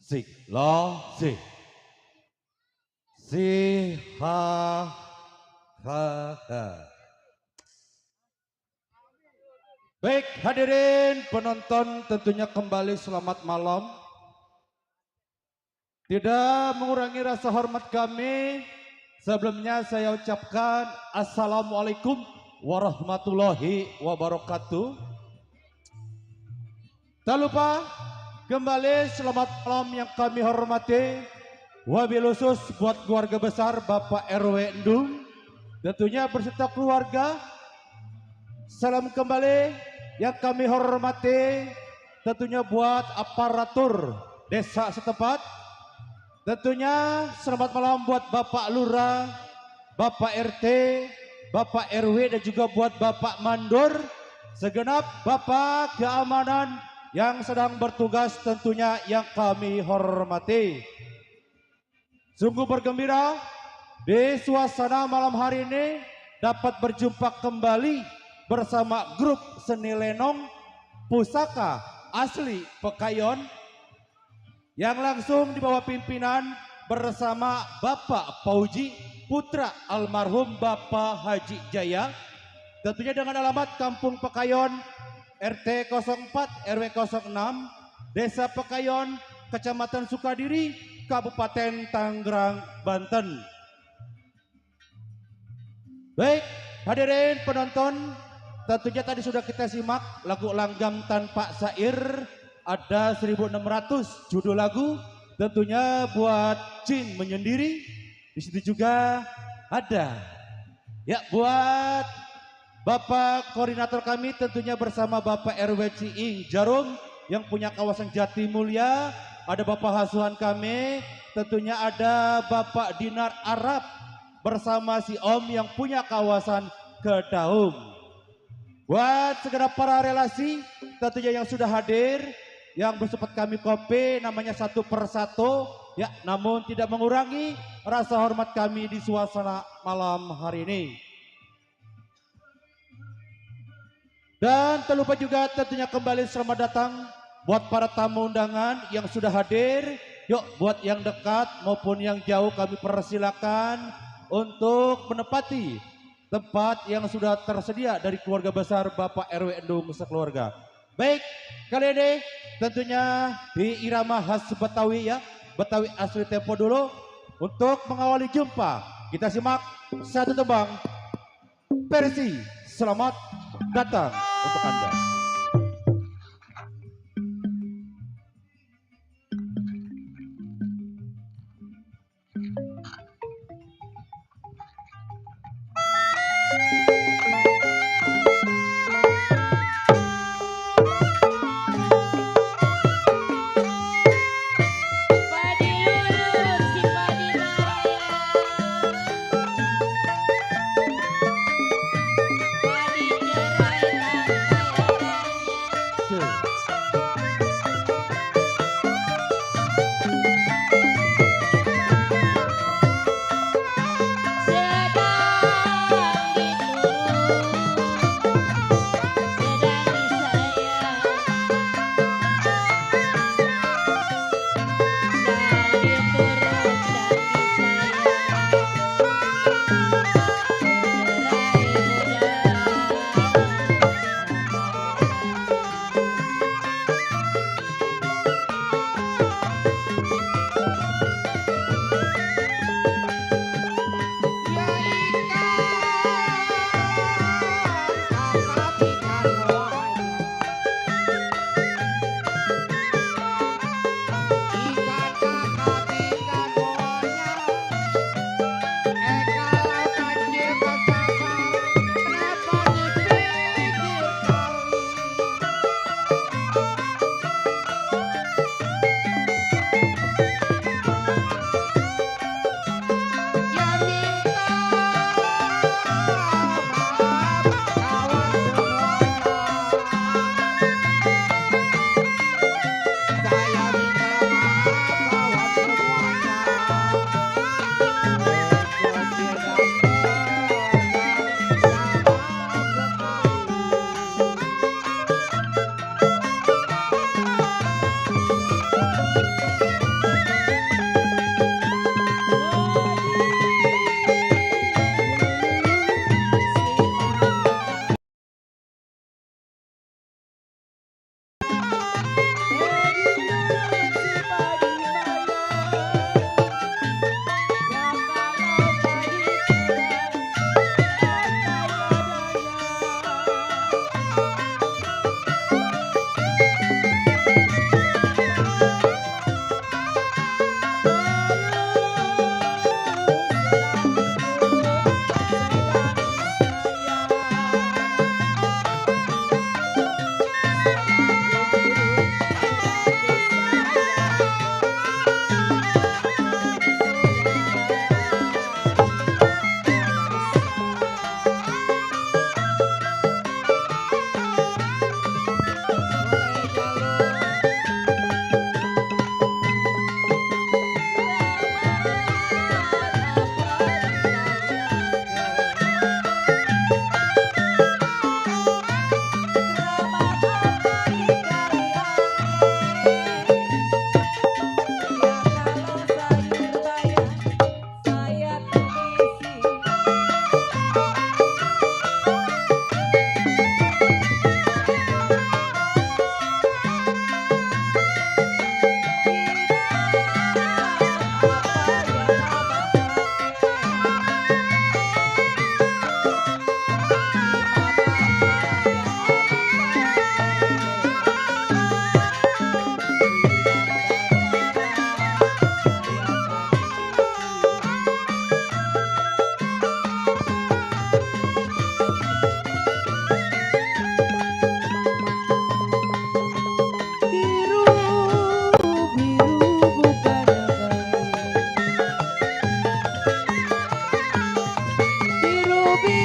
Si lo si ha ha ha. Baik hadirin penonton, tentunya kembali selamat malam. Tidak mengurangi rasa hormat kami, sebelumnya saya ucapkan Assalamualaikum warahmatullahi wabarakatuh. Tak lupa kembali selamat malam yang kami hormati, wabil khusus buat keluarga besar Bapak RW Endung, tentunya berserta keluarga. Salam kembali yang kami hormati, tentunya buat aparatur desa setempat. Tentunya selamat malam buat Bapak Lurah, Bapak RT, Bapak RW dan juga buat Bapak Mandor, segenap Bapak keamanan yang sedang bertugas tentunya yang kami hormati. Sungguh bergembira di suasana malam hari ini dapat berjumpa kembali bersama grup seni lenong pusaka asli Pekayon yang langsung di bawah pimpinan bersama Bapak Pauji putra almarhum Bapak Haji Jaya, tentunya dengan alamat Kampung Pekayon RT 04 RW 06 Desa Pekayon Kecamatan Sukadiri Kabupaten Tangerang Banten. Baik hadirin penonton, tentunya tadi sudah kita simak lagu Langgam Tanpa Syair, ada 1600 judul lagu, tentunya buat Jin Menyendiri. Di situ juga ada ya buat Bapak koordinator kami, tentunya bersama Bapak RW Ciing Jarum yang punya kawasan Jati Mulia. Ada Bapak Hasuhan kami, tentunya ada Bapak Dinar Arab bersama si Om yang punya kawasan Kedaung. Buat segera para relasi tentunya yang sudah hadir, yang bersempat kami kopi namanya satu persatu ya, namun tidak mengurangi rasa hormat kami di suasana malam hari ini. Dan terlupa juga tentunya kembali selamat datang buat para tamu undangan yang sudah hadir. Yuk buat yang dekat maupun yang jauh kami persilakan untuk menempati tempat yang sudah tersedia dari keluarga besar Bapak RW Endung sekeluarga. Baik, kali ini tentunya di irama khas Betawi ya, Betawi asli tempo dulu. Untuk mengawali jumpa, kita simak satu tembang versi Selamat Datang untuk Anda.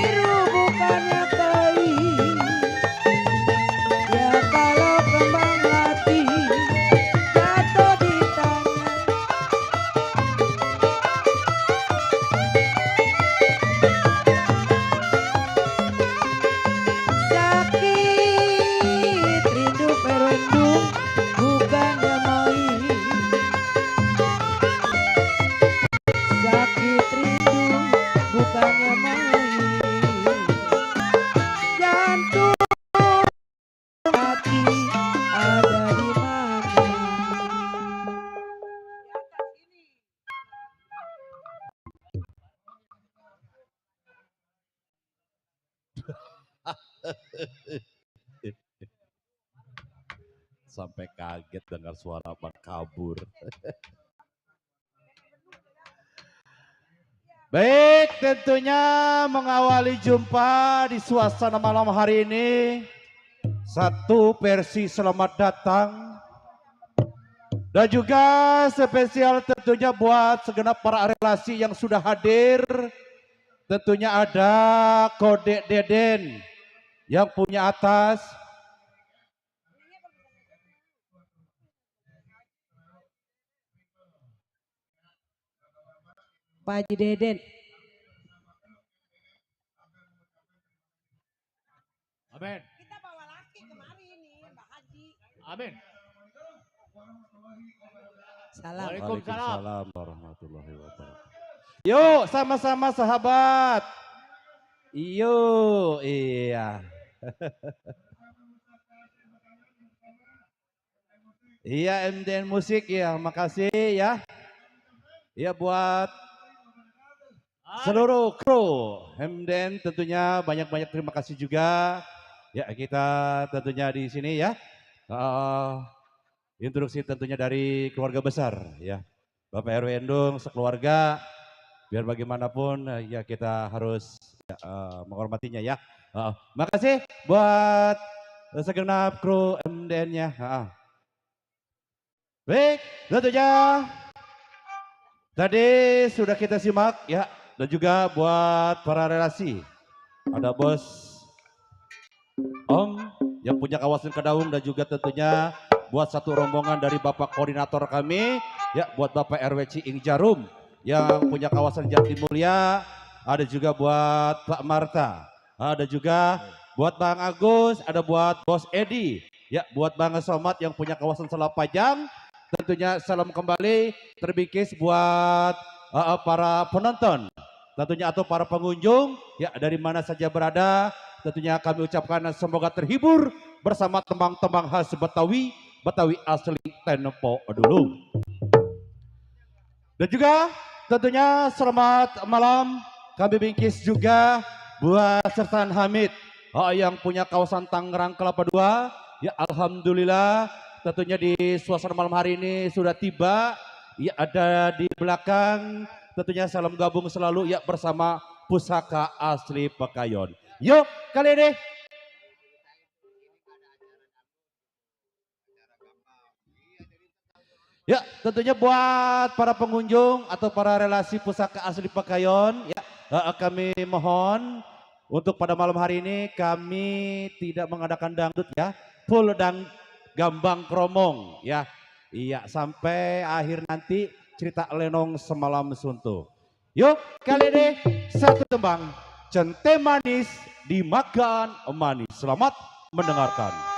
biru bukannya kain. Ya kalau kembang hati jatuh di tangan. Sakit rindu perendung bukannya main. Sakit rindu bukannya main. Jantung hati ada di mana? Sampai kaget dengar suara Bang kabur. Baik, tentunya mengawali jumpa di suasana malam hari ini. Satu versi selamat datang. Dan juga spesial tentunya buat segenap para relasi yang sudah hadir. Tentunya ada Kode Deden yang punya atas. Pak Haji Deden. Amin. Kita bawa laki kemari nih, Mbak Haji. Amin. Salam. Waalaikumsalam warahmatullahi wabarakatuh. Yuk sama-sama sahabat. Yuk, iya. Iya MDN Musik ya, makasih ya. Iya buat seluruh kru MDN tentunya banyak-banyak terima kasih juga. Ya kita tentunya di sini ya. Instruksi tentunya dari keluarga besar ya. Bapak RW Endung sekeluarga. Biar bagaimanapun ya kita harus ya, menghormatinya ya. Makasih buat segenap kru MDN-nya. Baik, tentunya tadi sudah kita simak ya. Dan juga buat para relasi. Ada bos Om yang punya kawasan Kedaung dan juga tentunya buat satu rombongan dari Bapak Koordinator kami. Ya buat Bapak RW Ciing Jarum yang punya kawasan Jatimulya, ada juga buat Pak Marta, ada juga buat Bang Agus, ada buat Bos Edi, ya buat Bang Somad yang punya kawasan Selapajang, tentunya salam kembali terbikis buat para penonton, tentunya atau para pengunjung, ya dari mana saja berada, tentunya kami ucapkan semoga terhibur bersama tembang-tembang khas Betawi, Betawi asli Tempo dulu. Dan juga tentunya selamat malam kami bingkis juga buat Sersan Hamid yang punya kawasan Tangerang Kelapa II. Ya alhamdulillah tentunya di suasana malam hari ini sudah tiba. Ya ada di belakang tentunya salam gabung selalu ya bersama Pusaka Asli Pekayon. Yuk kali ini. Ya tentunya buat para pengunjung atau para relasi Pusaka Asli Pekayon ya kami mohon untuk pada malam hari ini kami tidak mengadakan dangdut ya, full dan gambang kromong ya. Iya sampai akhir nanti cerita lenong semalam suntuk. Yuk kali ini satu tembang Cente Manis dimakan manis. Selamat mendengarkan.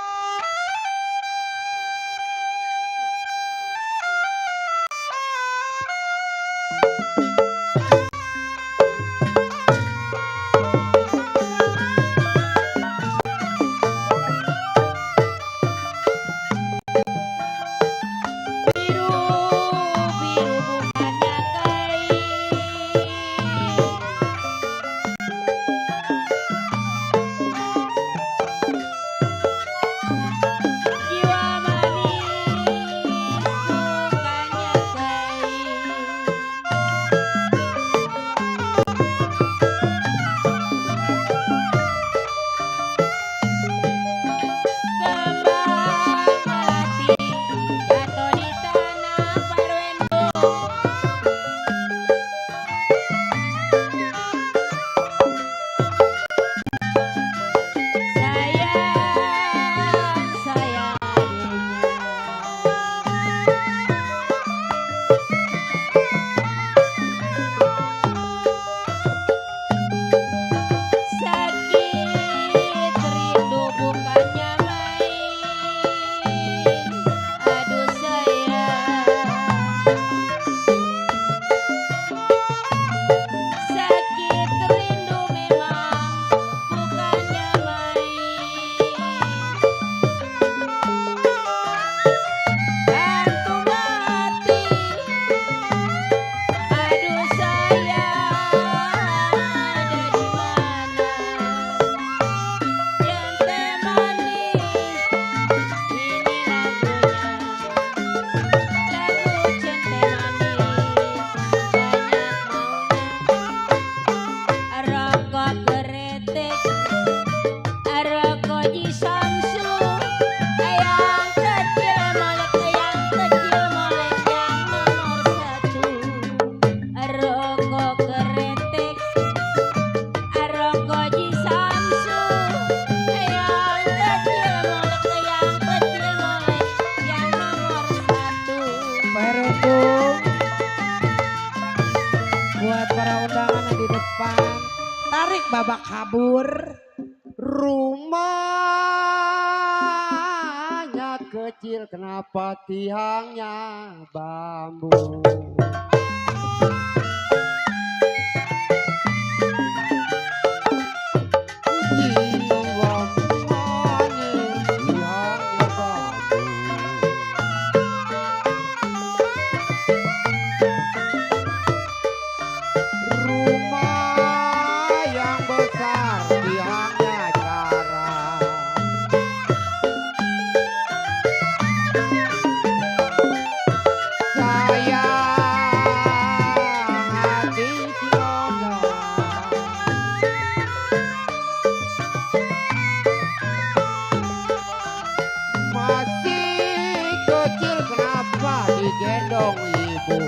kretek Arokoji Samsu yang kecil molek yang nomor satu Aroko kretek Arokoji Samsu yang kecil molek yang nomor satu. Perundung buat para undangan di depan. Tarik babak kabur. Rumahnya kecil, kenapa tiangnya bambu? Jiwa manis, tiangnya bambu. Rumah yang besar, tiangnya jarang. Sayang hati Cinona, masih kecil, kenapa digendong ibu?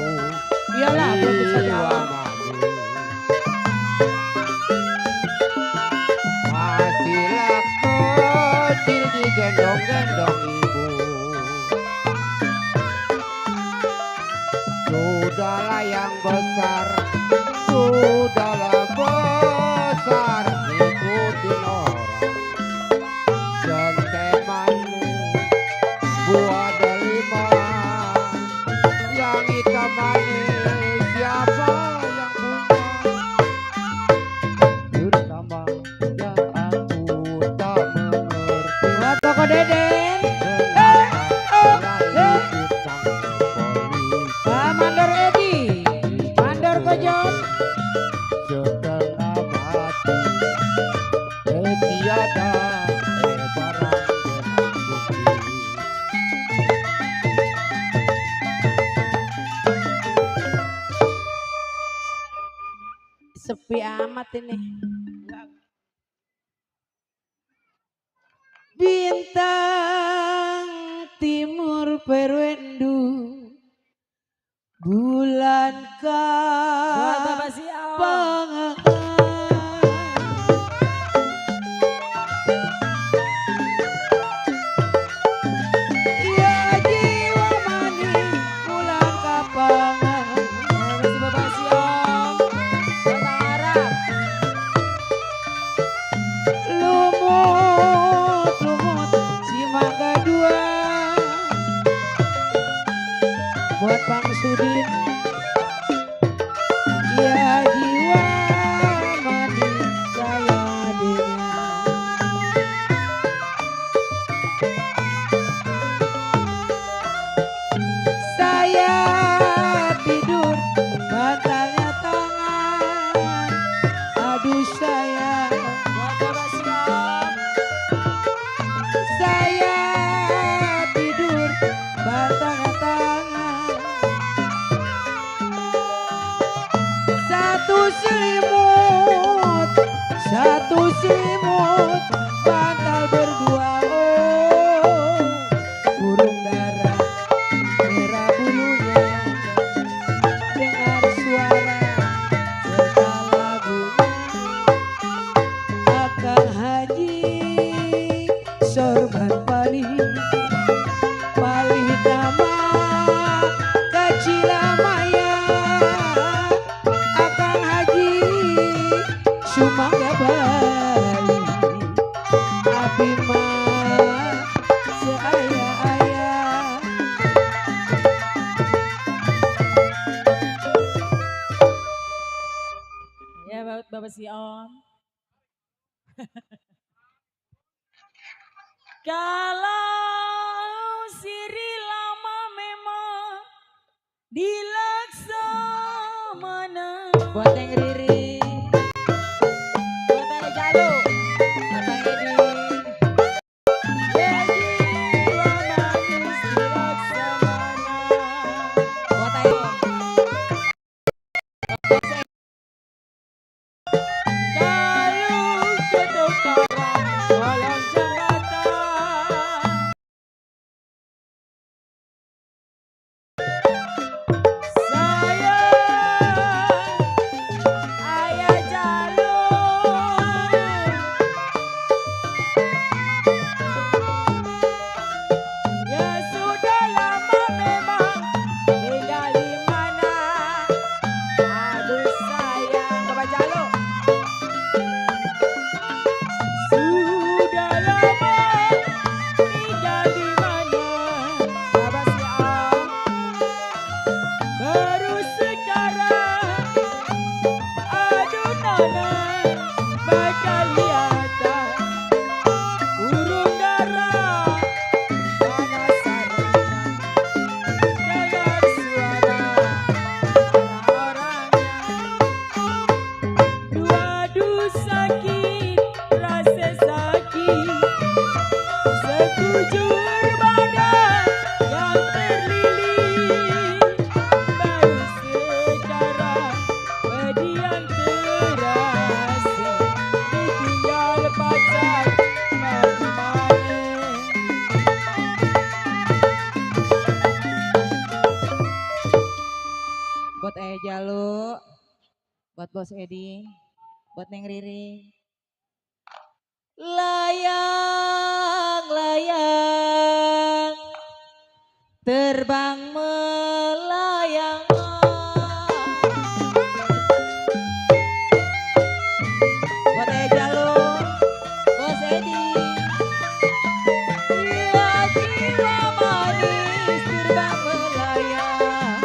Iyalah, belum bisa Jiwa jalan. manis, masihlah kecil digendong-gendong ibu. Sudahlah yang besar, sudahlah besar, ikutin orang. Centemanmu buah delima, yang hitam manis siapa yang punya? Terutama yang aku tak mengerti. Buat Koko Deden. Mandor Edi. Mandor Kojon. Setengah mati, tiada barang bukti. Sepi amat ini. Bintang timur perwendu, bulan Buat Bapak Siau. kabangan. Ya jiwa manis, bulan kabangan. Terima kasih Bapak Siom. Buat Arab. Lumut si mangga dua, buat Bang Sudin. Ya jiwa manis saya dengar. Saya tidur bantalnya tangan, aduh sayang. Buat Bapak Siom. Saya tidur bantalnya tangan, satu selimut bantal berdua. Oh, burung dara merah bulunya, dengar suara serta lagunya. Akang Haji sorban palih nama kecil maya. Akang Haji Sumangga Bali, abi mah seaya-aya. Ya buat Bapak Siom. Kalau siri lama memang dilaksamana. Buat yang Riri, Buat Tanya Jalu. Abang Edi, Ya jiwa manis dilaksamana. buat Ayo. Kalau bertukaran kolong jembatan. Sayang, ayah jalur. Ya sudah lama memang tinggal di mana. Aduh sayang, Bapak Jalo. Sudah lama tinggal di mana, Bapak Siam. Baru sekarang, aduh nona, bakal lihatan burung dara. Penasaran dengar suara orang-orangnya. Waduh sakit, rasa sakit, sekujur badan yang terlilit. Baru sekarang pediang terasa, ditinggal pacar mana-mana. Buat Ayah Jalu, buat Bos Edi, buat Neng Riri. Layang, layang, terbang melayang. Buat Ayah Jalu, Bos Edi. Jiwa-jiwa manis terbang melayang.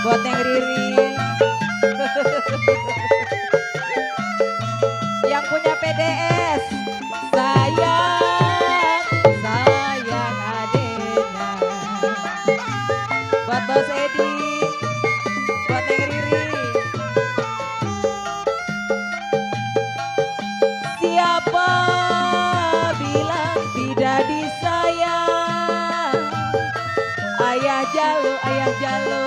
Buat Neng Riri yang punya PDS, sayang, sayang adenya. Buat Bos Edi, buat Neng Riri. Siapa bilang tidak disayang? Ayah Jalu, Ayah Jalu.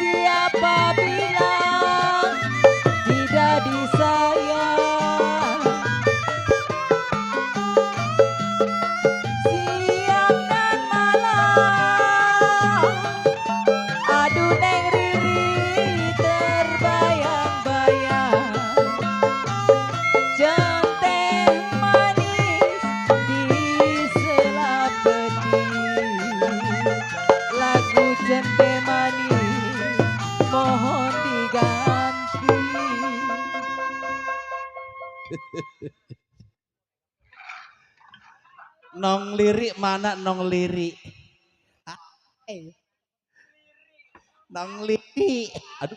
Siapa bilang tidak disayang? Siang dan malam, aduh Neng Riri terbayang-bayang. Centeh manis diselap benih, lagu centeh manis mohon diganti. Nong Liri mana Nong Liri? Nong Liri. Aduh.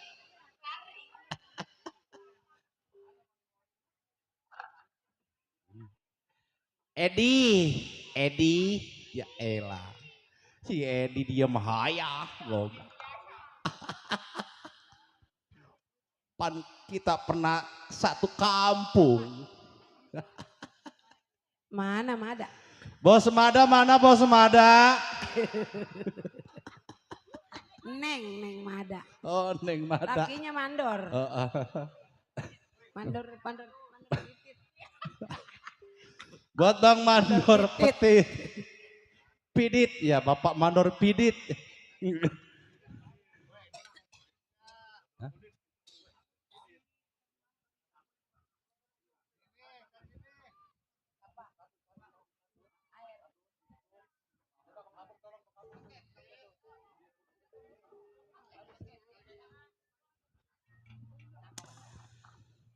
Edi, ya elah. Si Edi dia mahaya loh. Pan kita pernah satu kampung. Mana Mada? Bos Mada mana Bos Mada? Neng Mada. Oh Neng Mada. Lakinya mandor. Mandor. Buat Bang Mandor Petit. Pidit ya Bapak Mandor Pidit.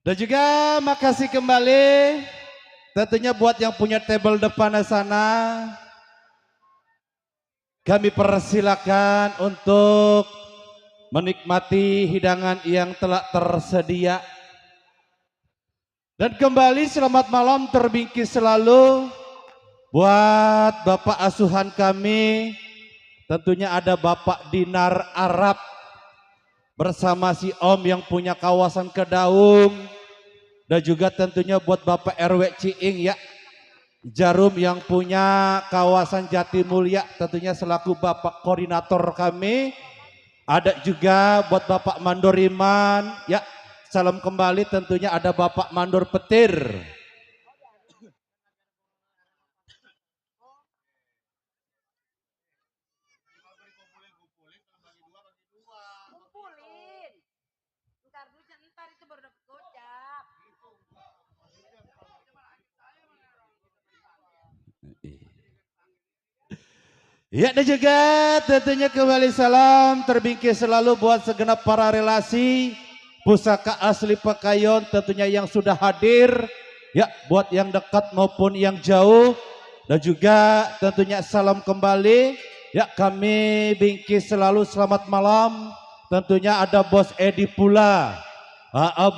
Dan juga makasih kembali tentunya buat yang punya table depan sana. Kami persilakan untuk menikmati hidangan yang telah tersedia. Dan kembali selamat malam terbingkis selalu buat Bapak asuhan kami. Tentunya ada Bapak Dinar Arab bersama si Om yang punya kawasan Kedaung, dan juga tentunya buat Bapak RW Ciing ya, Jarum yang punya kawasan Jatimulya tentunya selaku Bapak koordinator kami. Ada juga buat Bapak Mandor Iman ya, salam kembali tentunya ada Bapak Mandor Petir. Kumpulin. Ntar dulu, ntar itu baru dapat gocap. Ya, dan juga tentunya kembali salam terbingkis selalu buat segenap para relasi pusaka asli Pekayon tentunya yang sudah hadir ya, buat yang dekat maupun yang jauh, dan juga tentunya salam kembali ya, kami bingkis selalu selamat malam. Tentunya ada Bos Edi pula,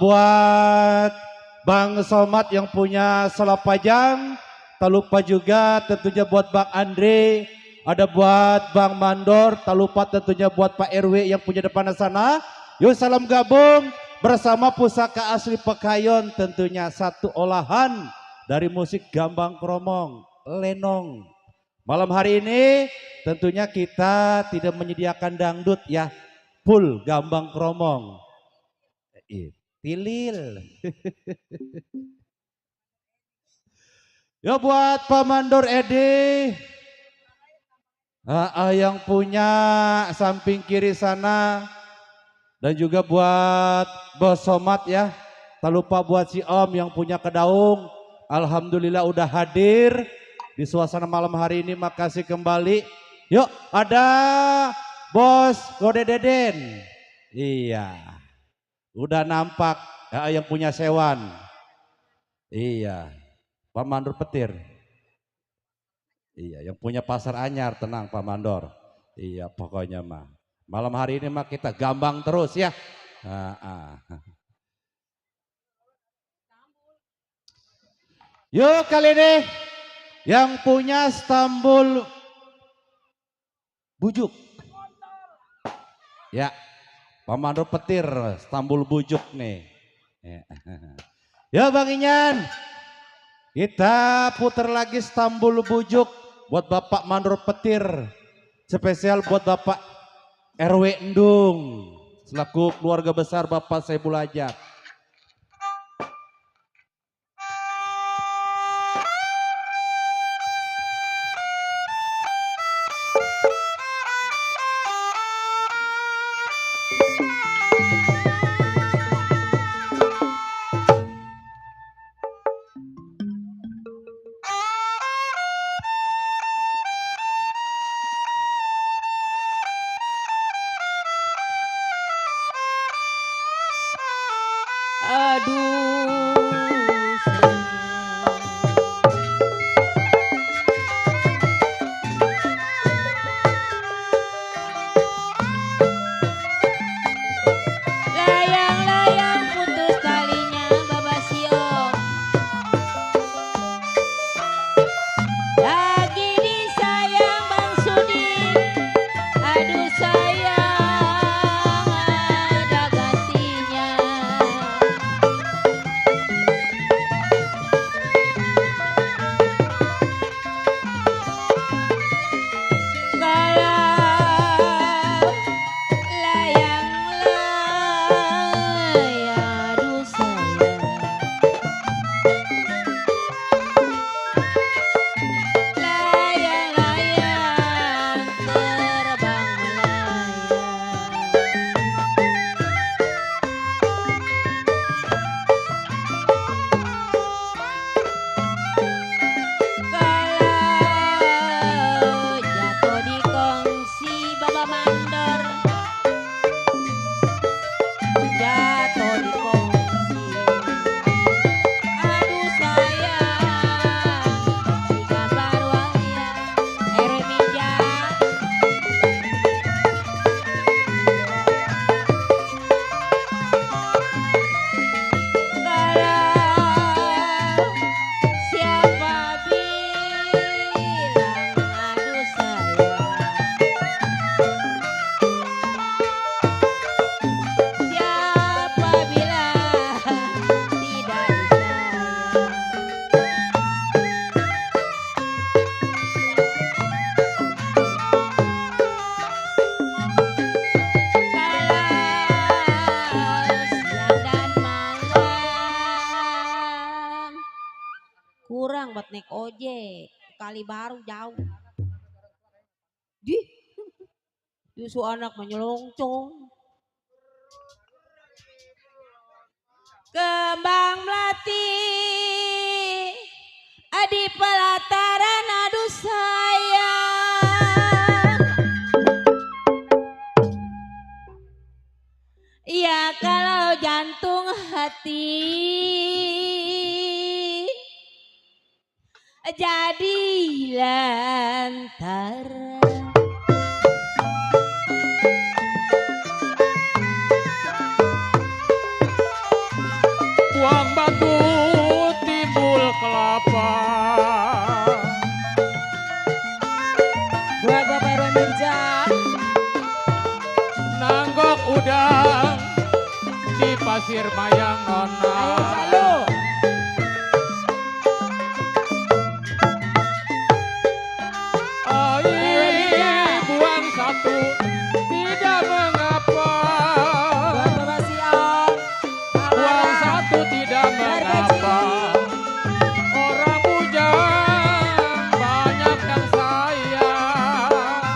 buat Bang Somad yang punya Selapajang, tak lupa juga tentunya buat Bang Andre, ada buat Bang Mandor, tak lupa tentunya buat Pak RW yang punya depan sana. Yuk salam gabung bersama pusaka asli Pekayon, tentunya satu olahan dari musik gambang kromong, lenong. Malam hari ini tentunya kita tidak menyediakan dangdut ya, full gambang kromong. Tilil. Ya buat Pak Mandor Edi, yang punya samping kiri sana, dan juga buat Bos Somad ya, tak lupa buat si Om yang punya Kedaung, alhamdulillah udah hadir di suasana malam hari ini. Makasih kembali. Yuk ada Bos Gode Deden, iya udah nampak ya, yang punya Sewan, iya Pak Mandor Petir. Iya, yang punya Pasar Anyar, tenang Pak Mandor. Iya, pokoknya mah malam hari ini mah kita gambang terus ya. Yuk kali ini yang punya Stambul Bujuk. Ya, Pak Mandor Petir, Stambul Bujuk nih. Ya Bang Inyan, kita putar lagi Stambul Bujuk buat Bapak Mandor Petir, spesial buat Bapak RW Endung selaku keluarga besar Bapak Saibul Ajak. Aduh sayang. Layang-layang putus talinya babasiom, lagi disayang Bang Sudin. Aduh sayang ada gantinya. orang buat naik ojek. Kali baru jauh. Di Yusu anak menyelongcong. Kembang melati di pelataran aduh sayang. Ya kalau jantung hati jadi lantaran. Buang batu timbul kelapa. Buat Bapak RW Mirja. Nanggok udang di pasir mayang nona. Ayo Jalu. Buang satu tidak mengapa. Buat Bapak Siong. Buang satu tidak mengapa. Orang bujang banyak yang sayang.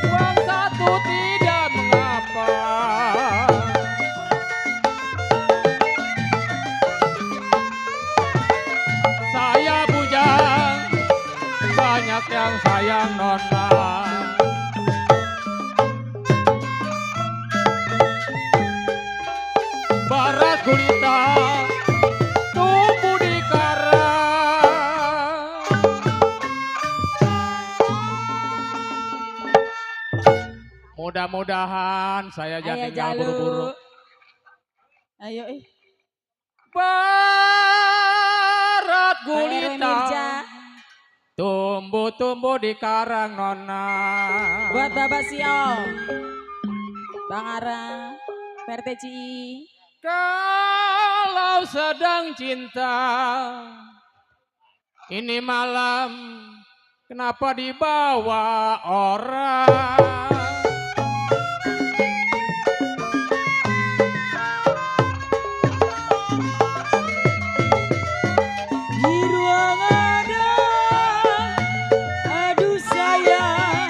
Buang satu tidak mengapa. Saya bujang banyak yang sayang nona. Barat gulita tumbuh di karang. Mudah-mudahan saya Ayo jadi nggak Jalu. buru-buru. Ayo Barat Pak RW Mirja. gulita tumbuh-tumbuh di karang nona. Buat Bapak Siong. Bang Ara. PRTCI. Kalau sedang cinta ini malam kenapa dibawa orang? Di ruang ada, aduh sayang.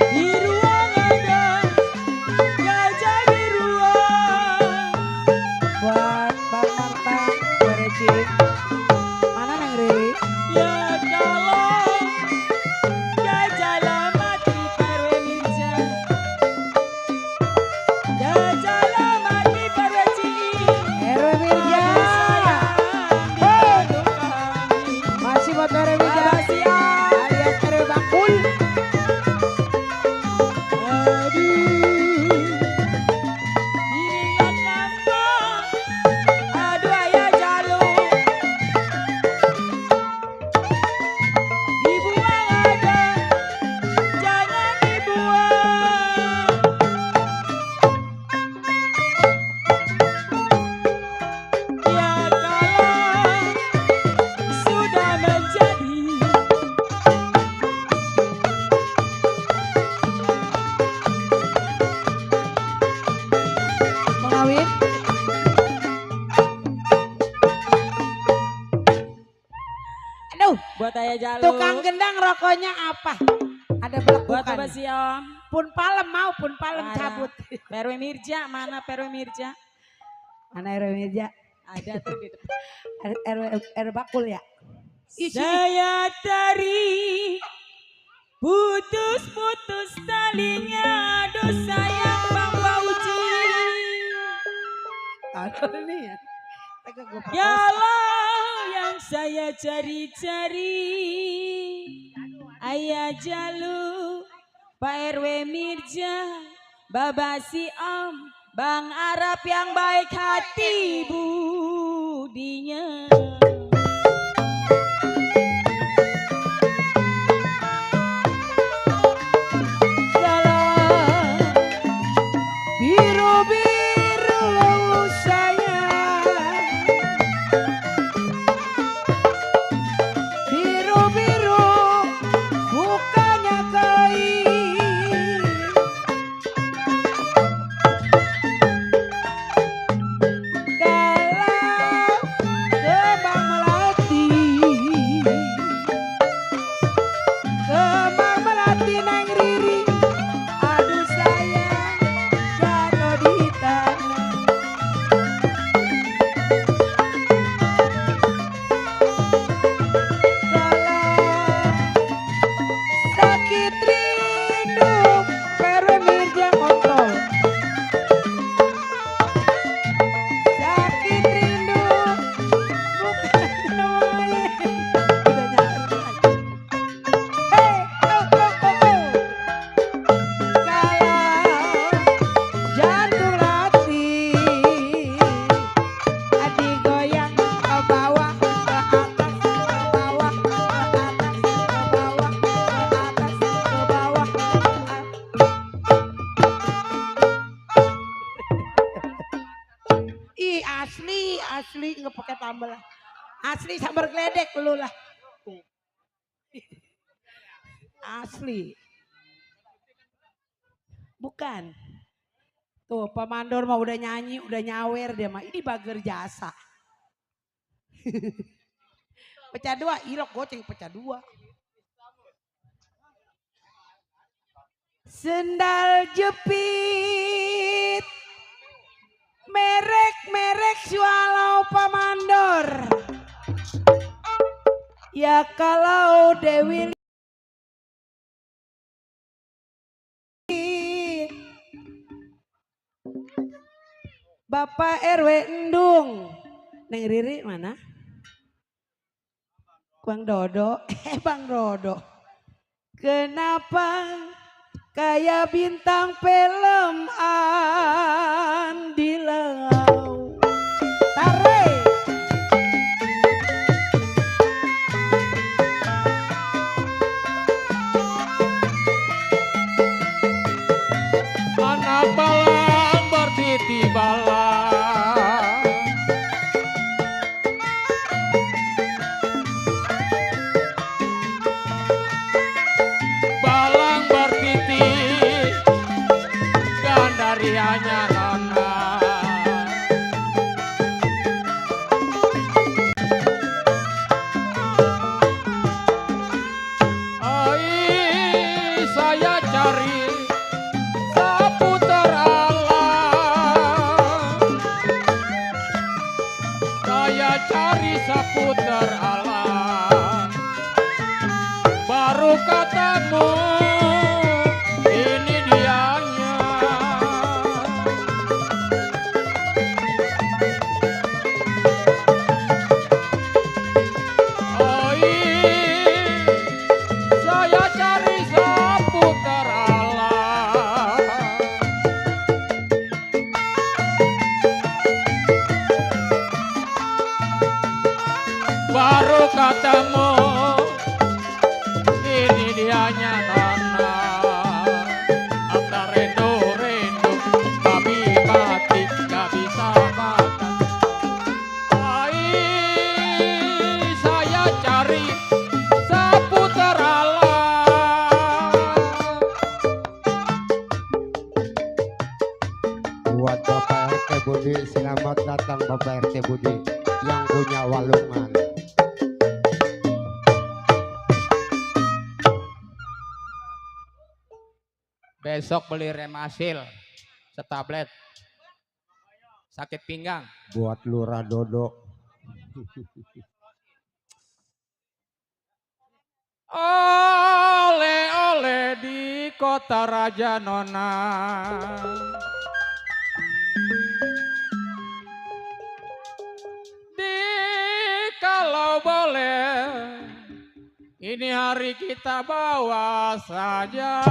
Di ruang ada, gajah di ruang. Buat Bang Marta, Bereci. Mana Neng Ri? Ya kalau gajah lama di RW Mirja. Gajah lama di Bereci. RW Mirja. Masih buat RW Mirja. Alias RW Bakul. Aduh ayah Jalu. Dibuang aja, jangan dibuang. Ya kalau sudah menjadi mengawin. Aduh, buat ayah Jalu. Tukang gendang rokoknya apa? Ada belek Buat bukan? Bapak Siom. Pun palem mau, pun palem Mana? cabut. PRW Mirja, mana PRW Mirja? Mana RW Mirja? Ada tuh di depan. RW Bakul ya? Ih, sini. Saya tarik putus-putus talinya, aduh sayang Bang Fauji. Aduh ini ya. Tega gua pakai. Yalah yang saya cari-cari, ayah Jalu, Pak RW Mirja, Baba Siom, Bang Arab yang baik hati budinya. Yalah Biru-biru sayang. Biru-biru bukannya kain. sambal. Asli sambal geledek lu lah. Asli. Bukan. Tuh Pak Mandor mah udah nyanyi, udah nyawer dia mah. Ini bager jasa. Pecah dua, irok goceng pecah dua. Sendal jepit. Merek-merek swallow Pak Mandor. Ya kalau Dewi Bapak RW Endung. Neng Riri mana? Bang Dodo. Bang Dodo. Kenapa kayak bintang film Andi Lau? Tarik. Anak balang bertiti balang, balang bertiti gandarianya nona. Ai saya cari seputar alam, saya cari seputar alam, baru ketemu ini dianya. Oi, saya cari seputar alam, baru ketemu ini dianya nona. Anda rindu tapi mati gak bisa makan. Ai saya cari seputar alam. Buat Bapak RT Budi, selamat datang Bapak RT Budi yang punya walungan. Besok beli Remasil setablet, sakit pinggang. Buat Lurah Dodo. Oleh-oleh di kota raja nona. Di kalau boleh, ini hari kita bawa saja.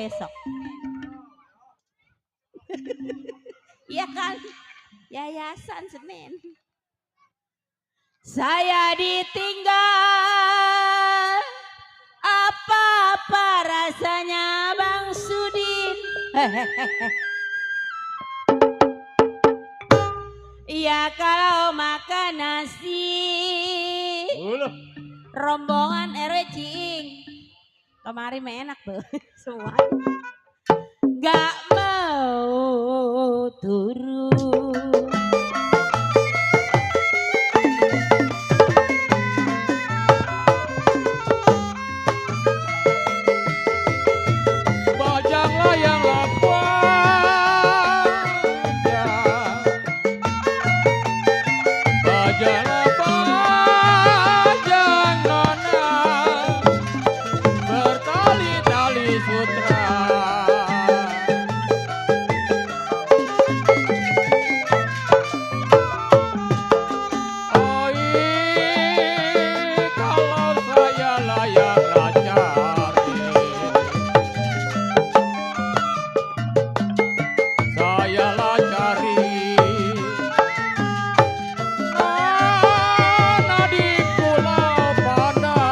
besok. Iya kan? Yayasan Senin. Saya ditinggal, apa-apa rasanya Bang Sudin. Iya kalau makan nasi rombongan RW Ciing. Kemarin mah enak tuh semua. Gak mau turun. Bajang layang lapang, bajang bajang nona, bertali-tali sutra. Oi, kalau saya layang cari, saya lah cari mana di Pulau Padang.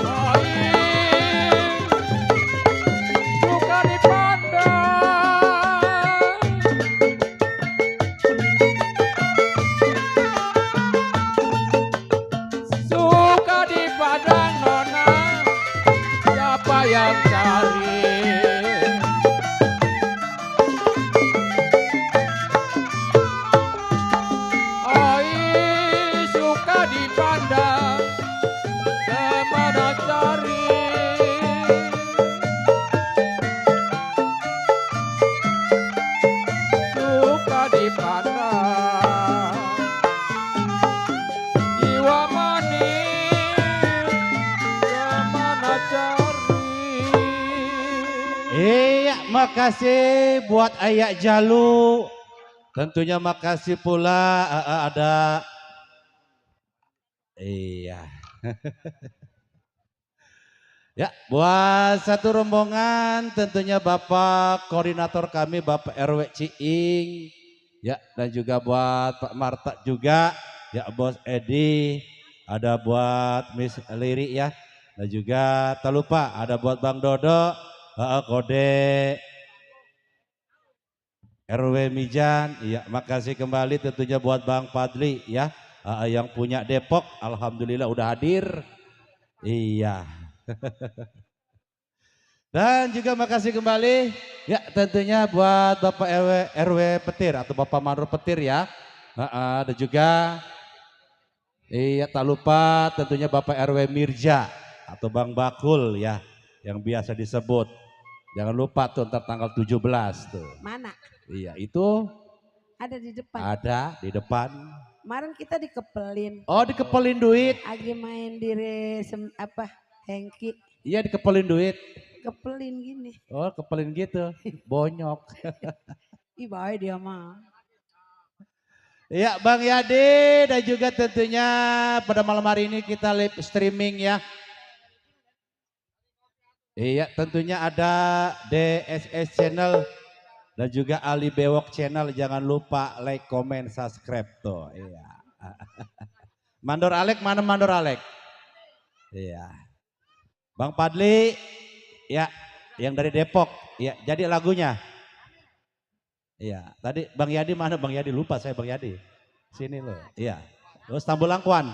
Aing suka dipandang, suka dipandang nona, siapa yang cari? Aing suka dipandang, kemana cari? Suka dipandang, jiwa manis, kemana cari? Iya, makasih buat Ayak Jalu. Tentunya makasih pula ada iya. Ya, buat satu rombongan tentunya Bapak koordinator kami Bapak RW Ciing. Ya, dan juga buat Pak Marta juga, ya Bos Edi, ada buat Miss Liri ya. Dan juga tak lupa ada buat Bang Dodo, kode RW Mijan, iya makasih kembali tentunya buat Bang Padli ya, yang punya Depok, alhamdulillah udah hadir, iya. Dan juga makasih kembali ya tentunya buat Bapak RW Petir atau Bapak Mandor Petir ya, ada juga, iya tak lupa tentunya Bapak RW Mirja atau Bang Bakul ya, yang biasa disebut, jangan lupa tuh ntar tanggal 17 tuh. Mana? Iya itu Ada di depan. ada di depan. Kemarin kita dikepelin. Oh dikepelin duit. Lagi main di Hengki. Iya dikepelin duit. Kepelin gini. Oh kepelin gitu. Bonyok. Ih baik dia mah. Iya Bang Yadi dan juga tentunya pada malam hari ini kita live streaming ya. Iya tentunya ada DSS channel dan juga Ali Bewok channel, jangan lupa like, comment, subscribe tuh. Iya. Mandor Alek mana Mandor Alek? Iya. Bang Padli, ya yang dari Depok, ya jadi lagunya. Iya. Tadi Bang Yadi mana Bang Yadi, lupa saya Bang Yadi. Sini loh. Iya. Terus Tambul Langkuan.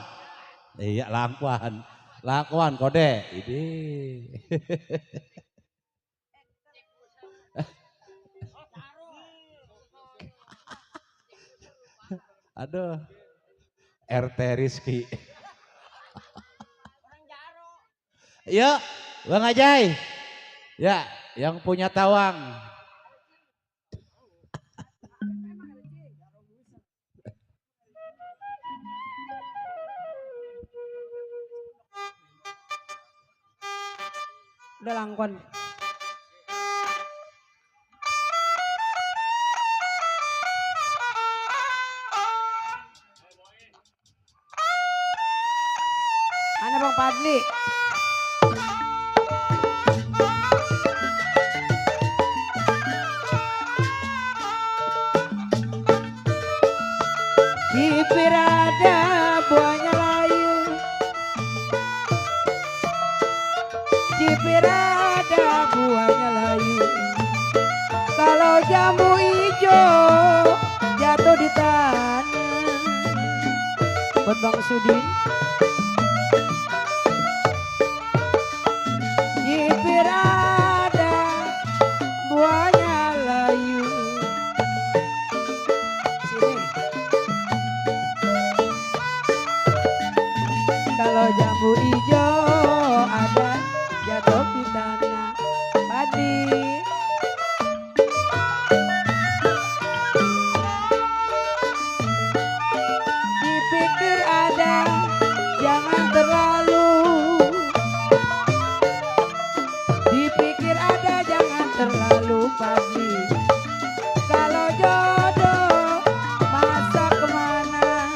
Iya Langkuan. Langkuan kode. Ini. Aduh, RT Rizky. Yuk, Bang Ajay. Ya, yang punya tawang. Udah Langkon. Padli. Bibir ada buahnya layu, bibir ada buahnya layu. Kalau jamu hijau jatuh di tanah. Buat Bang Sudin. Bibir ada buahnya layu. Sini. Kalau jambu hijau ada jatuh di tanah. Padi. Dipikir ada, jangan terlalu. Dipikir ada, jangan terlalu padi. Kalau jodoh masa kemana?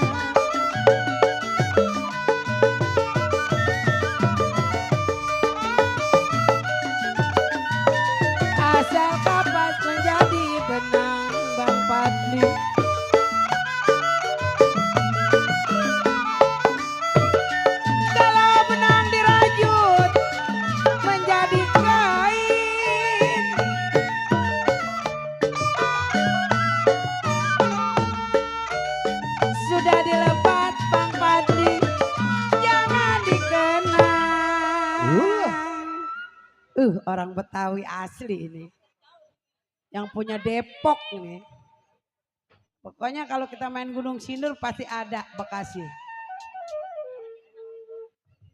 Asal kapas menjadi benang Bang Padli. Kalau benang dirajut menjadi kain, sudah dilepas Bang Padli, jangan dikenang. Orang Betawi asli ini. Yang punya Depok ini. Pokoknya kalau kita main Gunung Sindur pasti ada Bekasi.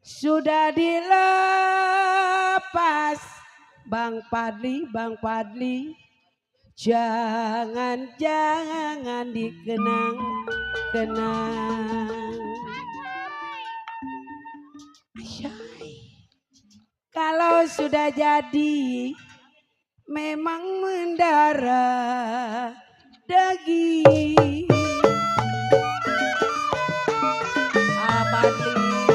Sudah dilepas Bang Padli, Bang Padli. Jangan dikenang-kenang. Asyai. Kalau sudah jadi memang mendarah daging. Padli.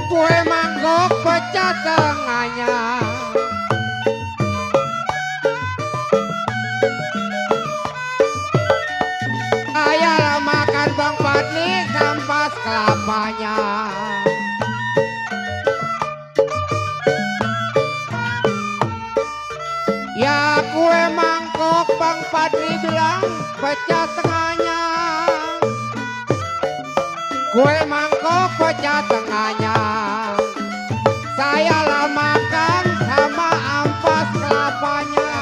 Kue mangkok pecah tengahnya. Ayah makan Bang Padli kampas kelapanya. Ya kue mangkok Bang Padli bilang pecah tengahnya. Kue mangkok pecah tengahnya. Saya lah makan sama ampas kelapanya.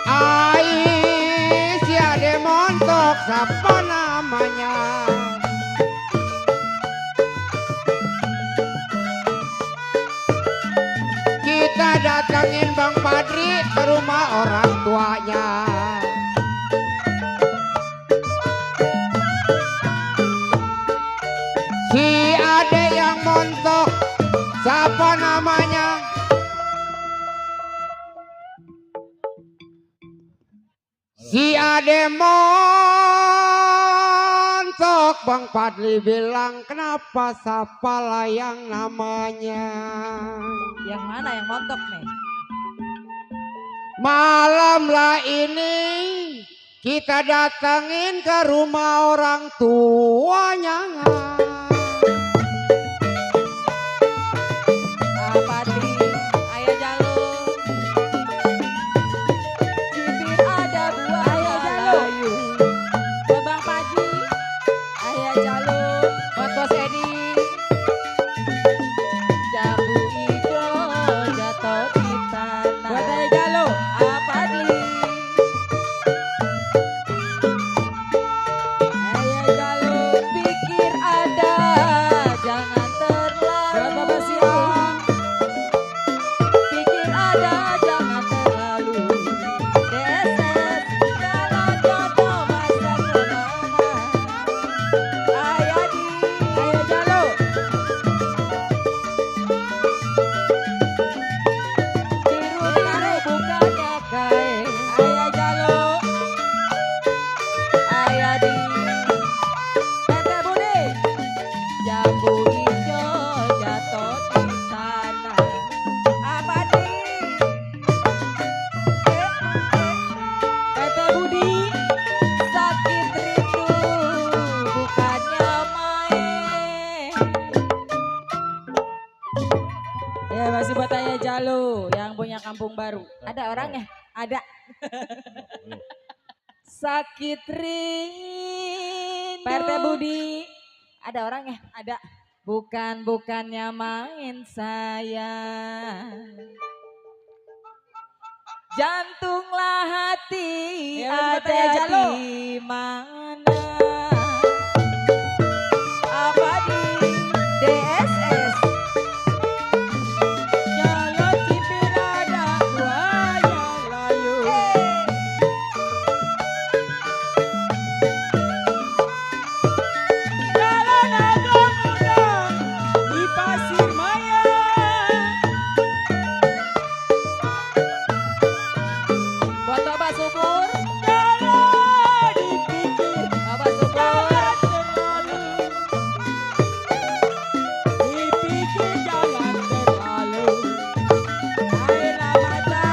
Ai si ade montok siapa namanya? Kita datangin Bang Padli ke rumah orang tuanya. Si ade yang montok siapa namanya? Si ade montok Bang Padli bilang kenapa siapa lah yang namanya? Yang mana yang montok nih? Malam lah ini kita datengin ke rumah orang tuanya. Padli, ayah jalur. Bibir ada buahnya layu. Buat Bang Padli, ayah jalur. Buat Bos Edi. Jambu hijau jatuh di tanah. Buat ayah Jalo. Padli. Ayah jalur pikir ada, jangan terlalu. Buat Bapak Siang. Pikir ada, jangan terlalu. Deset, kalau jodoh masa kemana? Ayah Jalu yang punya kampung baru. Ada orangnya? Ada. Sakit rindu. PRT Budi. Ada orangnya? Ada. Bukannya main saya. Jantunglah hati ada di mana? Apa di DSS? Jalo Cipirada buaya layu. Jalo Naga Muda di Pasir Maya. Buat Bapak Subur. Jalo dipikir Bapak Subur. Dipikir jangan terlalu. Ayolah mata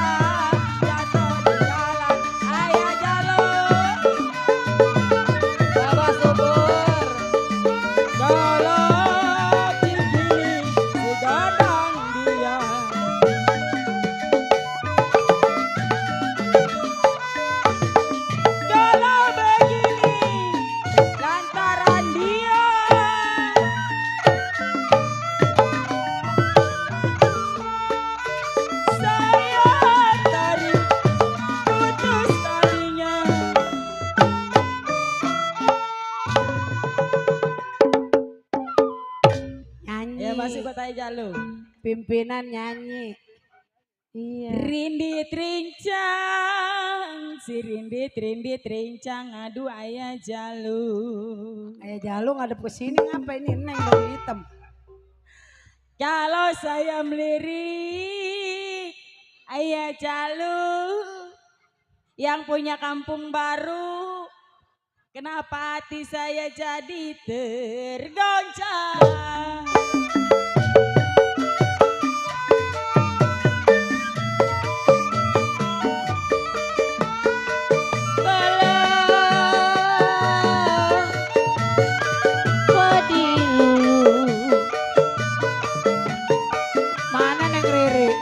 jatuh di jalan. Ayah Jalo. Bapak Subur. Jalo tinggi segadang dia. Jalo begini lantaran dia. Saya tarik putus talinya. Nyanyi. Ya masih kota Jalu. Pimpinan nyanyi. Iya. Rindit rincang, si rindit rincang, aduh ayah Jalu. Ayah Jalu ngadep ke sini ngapa ini Neng baju hitam. Kalau saya melirik, ayah Jalu yang punya kampung baru, kenapa hati saya jadi tergoncang? Mana Neng Riri?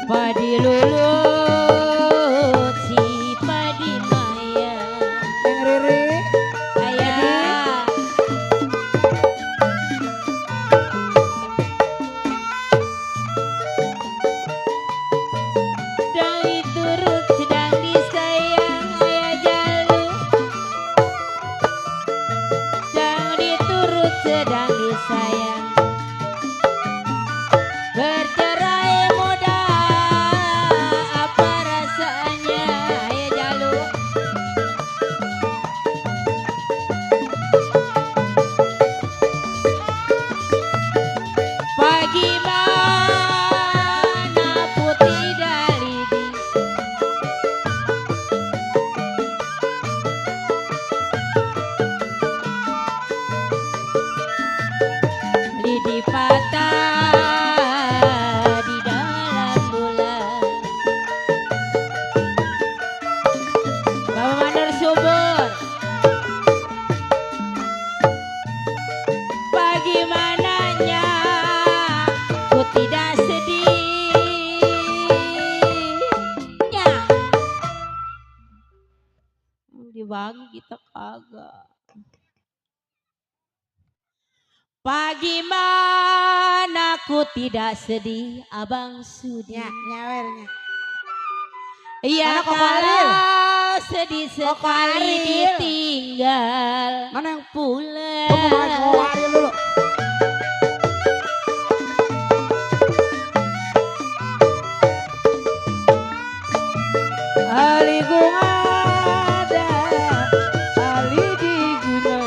Padi lulut si padi maya. Neng Riri? Ayah. Sedang diturut, sedang disayang ayah Jalu. Sedang diturut, sedang disayang. Bercerai muda, apa rasanya ayah Jalu? Bagaimana putih dalidi? Lidi patah di dalam bulan. Bapak Mandor Subur. Bagaimananya ku tidak sedihnya. Dibagi kita kagak. Bagaimana ku tidak sedih Abang Sudi. Nyawernya. Ya Mana Koko Ariel? kalau sedih Koko sekali Ariel. ditinggal Mana yang pulang. Tunggu main Koko Ariel dulu. Aligung ada, ali diguna.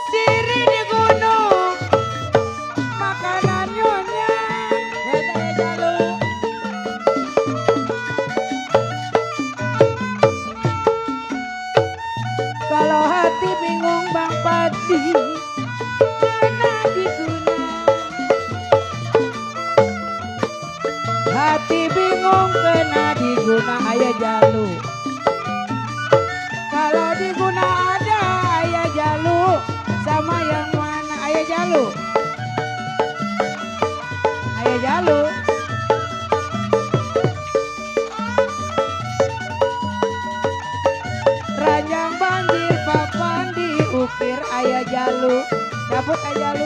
Siri di gunung, makanan nyonya. Wetaya Jalu. Kalau hati bingung Bang Padi, Ayah Jalu. Kalau di Guna ada Ayah Jalu, sama yang mana? Ayah Jalu. Ayah Jalu. Ranjang banjir papan diukir Ayah Jalu. Cabut Ayah Jalu.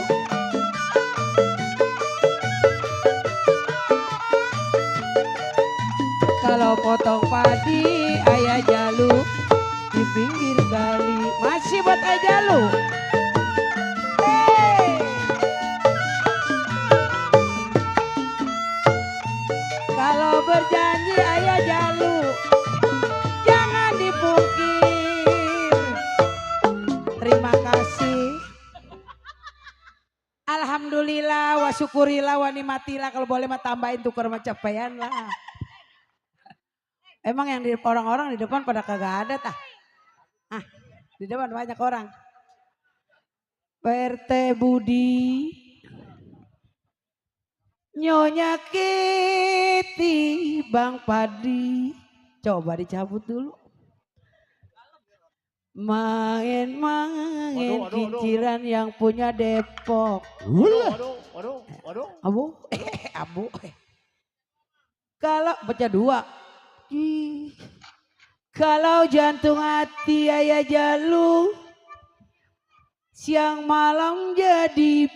Kalau potong padi Ayah Jalu di pinggir kali. Masih buat Ayah Jalu. Hey. Kalau berjanji Ayah Jalu jangan dipungkir. Terima kasih. Alhamdulillah wa syukurillah wa nikmatillah. Kalau boleh mah tambahin tukar capaian lah. Emang yang di orang-orang di depan pada kagak ada tah? Ah, di depan banyak orang. PRT Budi, Nyonya Kiti, Bang Padi. Coba dicabut dulu. Main-main kinciran yang punya Depok. Abu, abu. Kalau baca dua. Kalau jantung hati Ayah Jalu siang malam jadi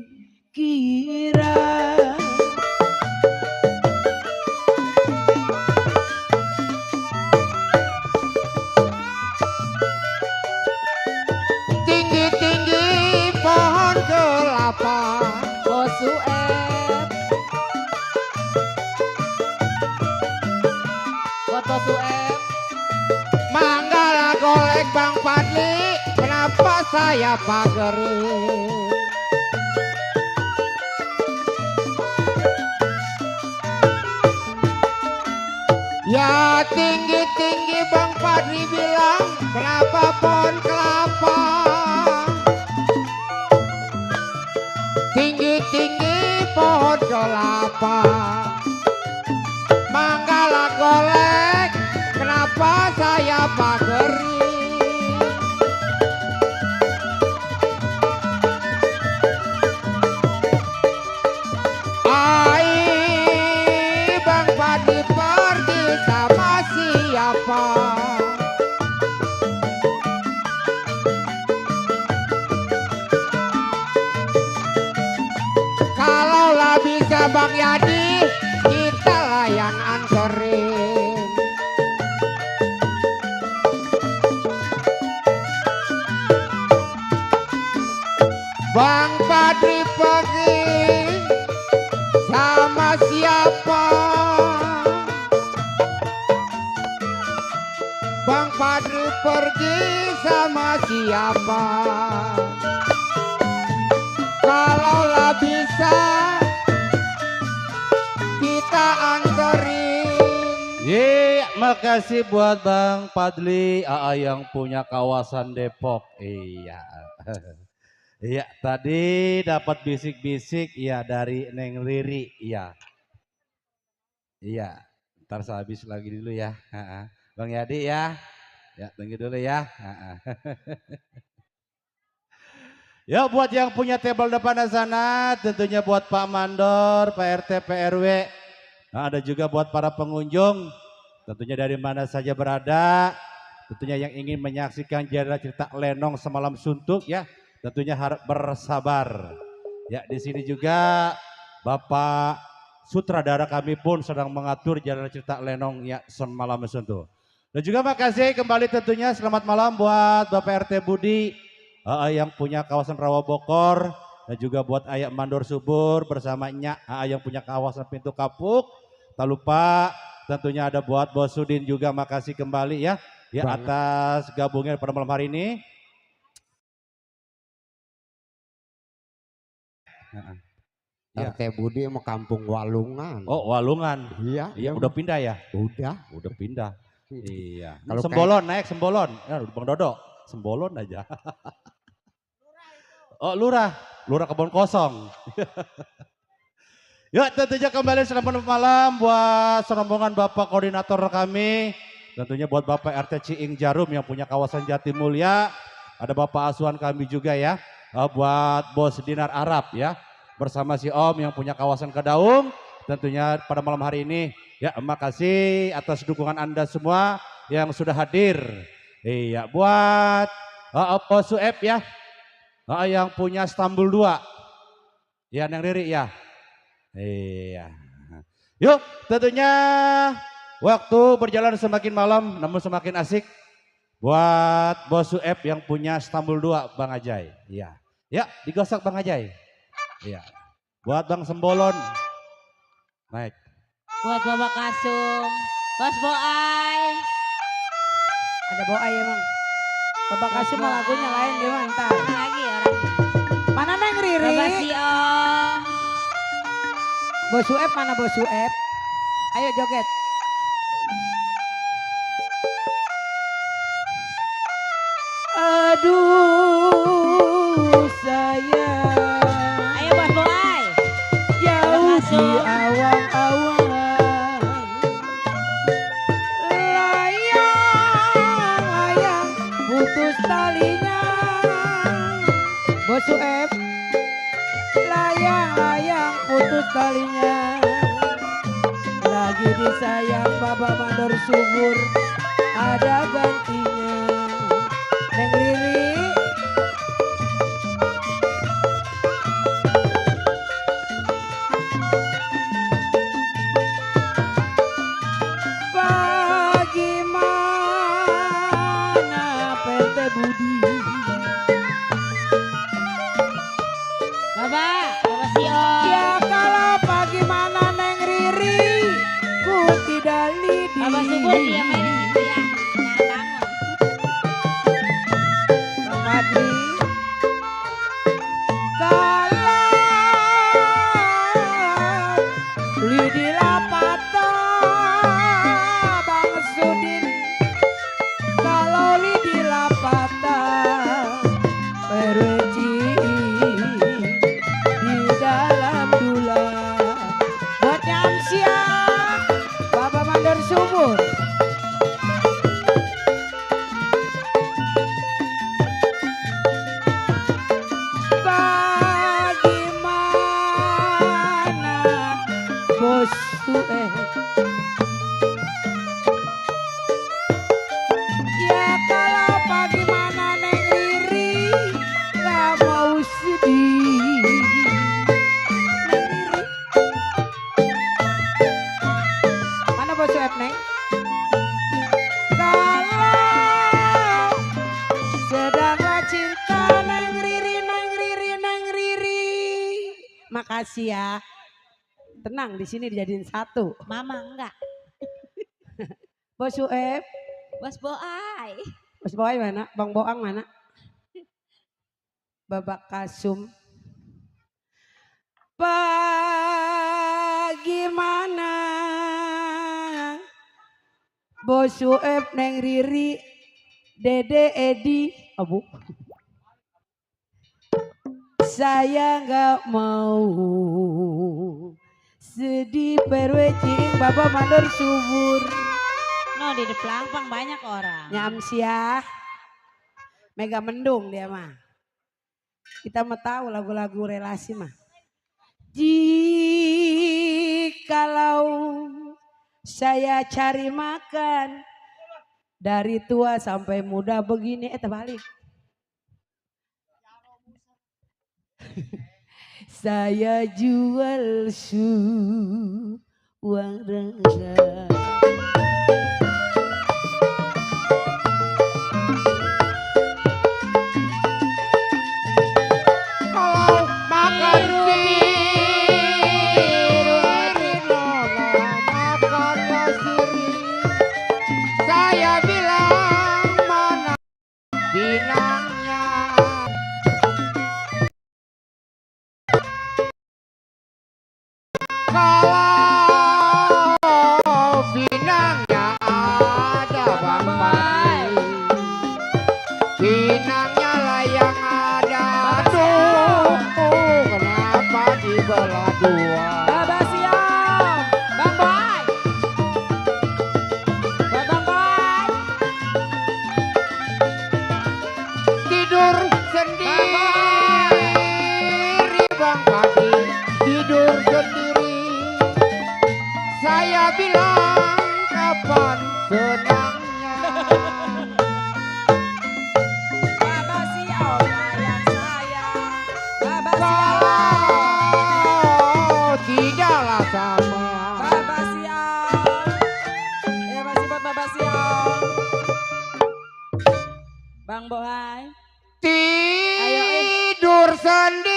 pikiran. Tinggi-tinggi pohon kelapa, Bosu foto Sueb. Manggala golek Bang Padli, kenapa saya pageri? Ya tinggi-tinggi Bang Padli bilang, kenapa pohon kelapa? Tinggi-tinggi pohon kelapa, Manggala golek, kenapa saya pageri? Ai, Bang Padli pergi sama siapa? Kalaulah bisa Bang Yadi, kita lah yang anterin. Bang Padli pergi sama siapa? Bang Padli pergi sama siapa? Kalaulah bisa kita anterin. Makasih buat Bang Padli yang punya kawasan Depok. Iya. Iya, tadi dapat bisik-bisik ya dari Neng Riri. Iya. Iya, ntar sehabis lagi dulu ya. Bang Yadi ya. Ya, tunggu dulu ya. Ya, buat yang punya table depan sana, tentunya buat Pak Mandor, Pak RT, Pak RW. Nah, ada juga buat para pengunjung, tentunya dari mana saja berada. Tentunya yang ingin menyaksikan jalan cerita Lenong Semalam Suntuk ya, tentunya harap bersabar. Ya, di sini juga Bapak sutradara kami pun sedang mengatur jalan cerita Lenong ya Semalam Suntuk. Dan juga makasih kembali tentunya selamat malam buat Bapak RT Budi yang punya kawasan Rawa Bokor, dan juga buat Ayak Mandor Subur bersama Nyak yang punya kawasan Pintu Kapuk. Tak lupa tentunya ada buat Bos Sudin juga, makasih kembali ya atas gabungnya pada malam hari ini. RT Budi mau kampung Walungan. Oh, Walungan. Iya, Iya, udah pindah ya? Udah Pindah. Iya. Kalau Sembolon naik Sembolon. Ya, Bang Dodo, Sembolon aja. Oh, Lurah Kebon Kosong. Yuk tentunya kembali selamat malam buat rombongan Bapak Koordinator kami. Tentunya buat Bapak RT Ciing Jarum yang punya kawasan Jatimulya. Ada Bapak asuhan kami juga ya. Buat Bos Dinar Arab ya. Bersama si Om yang punya kawasan Kedaung. Tentunya pada malam hari ini. Ya makasih atas dukungan Anda semua yang sudah hadir. Iya buat Bos Sueb ya. Yang punya Stambul 2. Ya Neng Riri ya. Iya. Yuk tentunya waktu berjalan semakin malam namun semakin asik. Buat Bos Sueb yang punya Stambul 2 Bang Ajay. Iya. Ya digosok Bang Ajay. Iya. Buat Bang Sembolon. Naik. Buat Bapak Kasum, Bos Boai. Ada Boai emang. Bapak Kasih mah lagunya lain gimana ntar. Mana lagi orang? Mana Neng Riri? Bapak si Om. Bos Sueb mana Bos Sueb? Ayo joget. Aduh sayang. Ayo Bos Boai. Jauh di Masuk. awang-awang. Layang-layang putus talinya. Bos Sueb. Layang-layang putus talinya. Lagi disayang Bapak Mandor subur. Ada gantinya. Neng Riri. Bagaimana PT Budi? Bapak si Om. Ya kalau bagaimana Neng Riri? Ku tidak lidi. Bapak subur dia main di situ ya. Jangan bangun. Bang Fadli. Kalau lidi lapata Bang Sudin. Kalau lidi lapata perweci di dalam dula. Buat Nyamsia Bapak Mandor Subur. Bagaimana Bos Sueb? Ya kalau bagaimana Neng Riri gak mau sedih. Neng Riri. Mana Bos Sueb Neng? Kalau sedanglah cinta Neng Riri, Neng Riri, Neng Riri. Makasih ya. Tenang di sini dijadiin satu. Mama enggak. Bos Sueb, Bos Boai. Bos Boy mana? Bang Boang mana? Bapak Kasum. Bagaimana Bos Sueb, Neng Riri, Dede Edi, Abu. Saya nggak mau sedih perwecing Bapak Mandor subur. No di Pelampang banyak orang. Nyamsia, Mega Mendung dia mah. Kita mah tahu lagu-lagu relasi mah. Jikalau saya cari makan dari tua sampai muda begini, terbalik. Saya jual uang rendah. Kalau makan makan siri, saya bilang mana binangnya. Kalau binangnya ada Bang Fadli, binangnya lah yang ada. Aduh, kenapa dibelah dua? Baba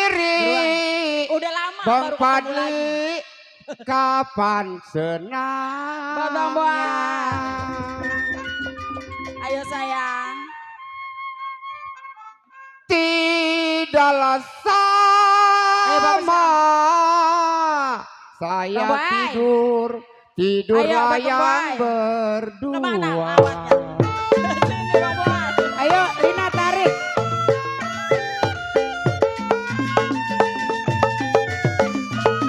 diri Udah lama Bang baru ketemu lagi. Padli kapan senang Bang Boang. Ayo sayang. tidaklah Bapak sama saya Bang Boy. tidur Ayo, Bang layang Boy. berdua. Kemana awatnya? Sini Bang Boang. Ayo Rina tarik.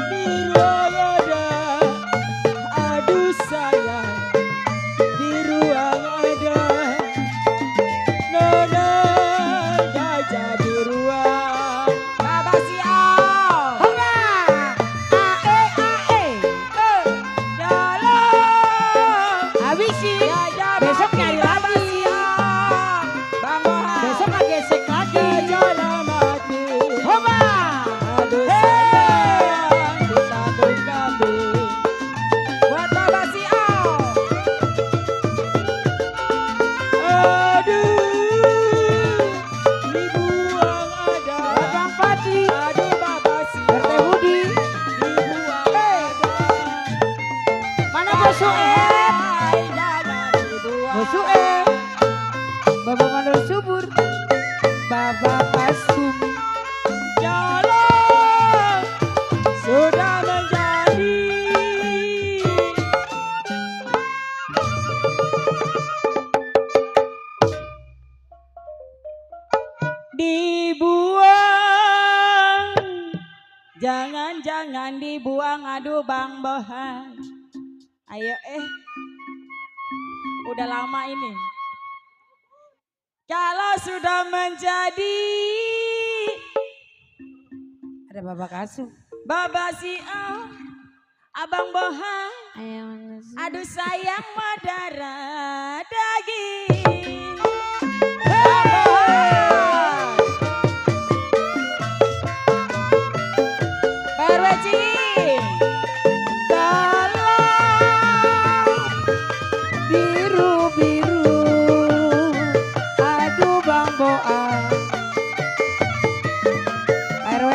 Di ruang ada, aduh sayang. Di ruang ada, nona gajah beruang. Baba Sial. Hurra! Ae ae. Jalan. Habisin. Gajah Besok mati, nyari Baba lagi. Sial. Bang Boang. Besok nggak gesek lagi. Gajah mati. Hoba. Aduh sayang, ditandung kambing. Buat Baba Sial. Aduh, dibuang ada. Bang Padli. Aduh Bapak RT Sial, Budi. dibuang ada. Mana Bos Sueb? Ay, jangan dibuang. Bos Sueb. Bapak Mandor Subur. Bapak Kasum. Jalan sudah menjadi. Dibuang, Jangan dibuang, aduh Bang Bohan. Ayo udah lama ini. Kalau sudah menjadi Ada Bapak Kasum. Baba Sial, Abang Bohan, aduh sayang madara daging. Bang Bohan. Perweci. Biru-biru. Aduh Bang Boang. RW.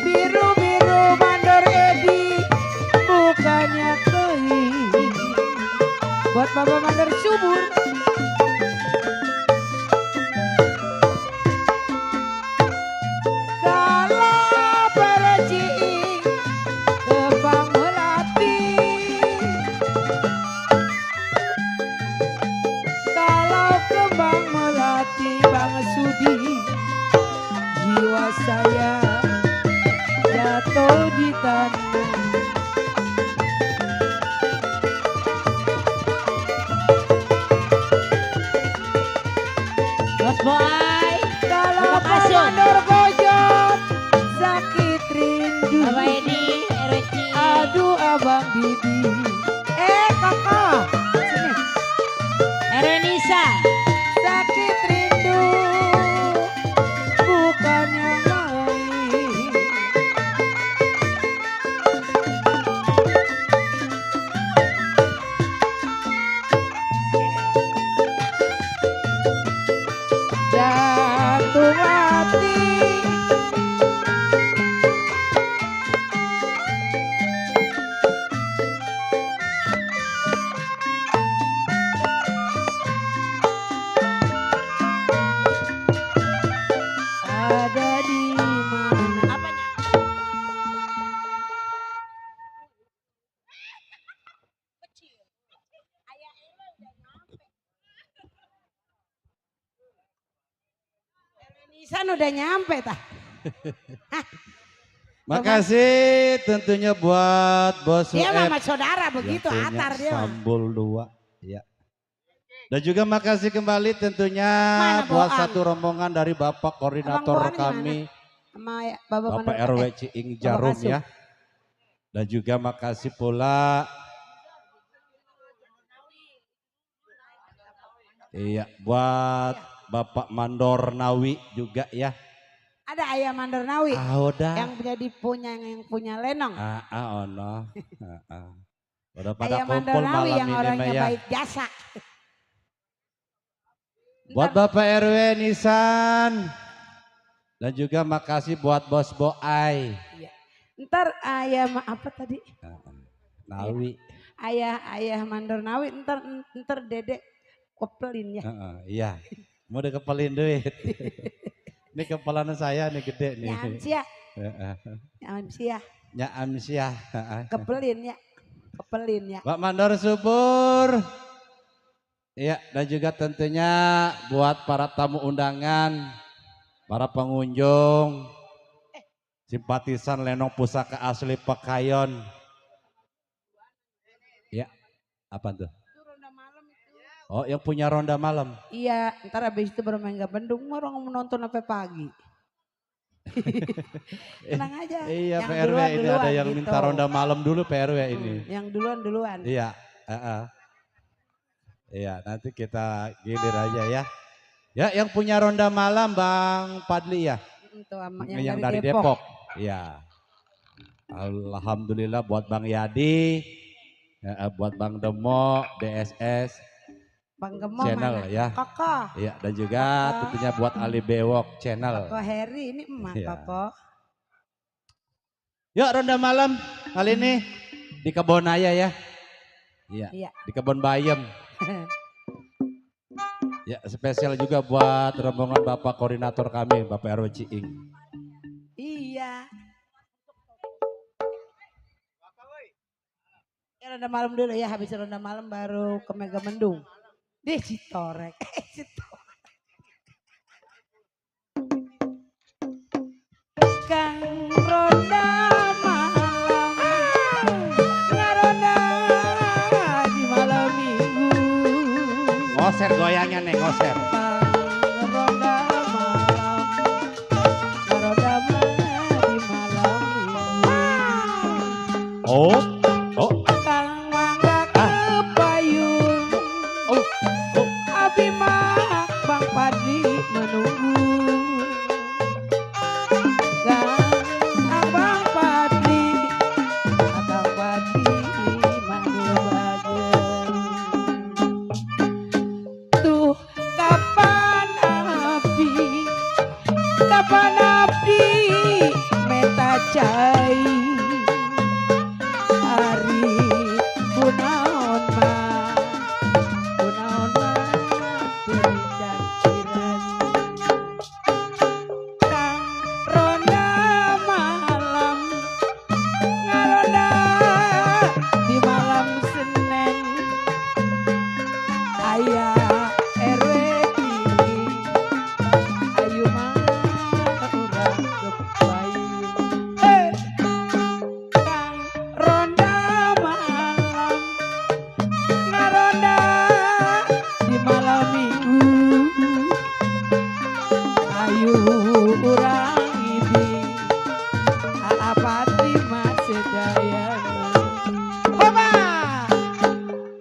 Biru-biru Mandor Edi. Bukannya kei. Buat Bapak Mandor Subur. Kalau perci Kebang Melati. Kalau kembang melati Bang Sudi, jiwa saya jatuh di tanah. Bos Boy, Kalau Bapak Kasum. Mandor Bojot sakit rindu. Bapak Edi, RWC. Aduh Abang Didi. Kakak sini. Erenisa. Sakit rindu bukannya main. Jatuh hati. Ada di mana? Apanya? Nisan udah nyampe tah. Makasih tentunya buat Bos Dia Sueb mama saudara begitu yang punya atar dia. mah. Sambul 2 ya. Dan juga makasih kembali tentunya Mana buat Boang? satu rombongan dari Bapak Koordinator Abang Boang kami Sama ya, Bapak Bapak Mandor- RW eh, Ciing Jarum Kasum. ya. Dan juga makasih pula iya buat Bapak Mandor Nawi juga ya. Ada ayam Mandor Nawi Udah. yang punya lenong. Ono. Udah pada Ayam Mandor kumpul Nawi malam yang ini orangnya Mah ya. baik jasa. Buat Bapak RW Nisan. Dan juga makasih buat Bos Boai. Ntar ayah apa tadi? Nawi. Ayah mandor Nawi ntar Dedek kepelin ya. Iya. Mau dikepelin duit. Ini kepelan saya nih gede nih. Ya Amsyah. Ya Amsyah. Ya Amsyah. Kepelin ya. Kepelin ya. Pak Mandor Subur. Iya, dan juga tentunya buat para tamu undangan, para pengunjung, simpatisan Lenong Pusaka Asli Pekayon. Ya, apa tuh? Oh, yang punya ronda malam. Iya, ntar habis itu baru main Gabendung, orang menonton sampai pagi. Tenang aja. Iya, yang PRW ini ada yang gitu. minta ronda malam dulu PRW ini. Yang duluan. Iya, iya, nanti kita gilir aja ya. Ya, yang punya ronda malam Bang Padli ya. Itu yang dari Depok. Iya. Alhamdulillah buat Bang Yadi, ya, buat Bang Demo, DSS, Bang Gemo channel mana? ya. Koko. Iya, dan juga tentunya buat Ali Bewok channel. Koko Heri ini emak Ya. Koko. Yuk ronda malam kali ini di Kebonaya ya. Iya. Iya. Di Kebon Bayem. Ya, spesial juga buat rombongan Bapak Koordinator kami, Bapak RW Ciing. Iya. Ya ronda malam dulu ya, habis ronda malam baru ke Megamendung. Deh Citorek. Citorek. Kang ronda malam, ngaronda di malam minggu. Ngoser goyangnya nih, ngoser. Ronda malam, ngaronda di malam minggu. Oh. Kang mangga kepayun, abi mah Bang Padli menunggu. Kang Bang Padli, Kang Padli manggil bagen. Tuh kapan abdi meta cai. Hari kunaon mah berjanjiran. Kang ronda malam, ngaronda di malam Senin. Ayah RW ini, ayo mah urang kepayun. Kang ronda malam, ngaronda di malam minggu. Ayo urang ini, Apati mas sedayana. Hoba!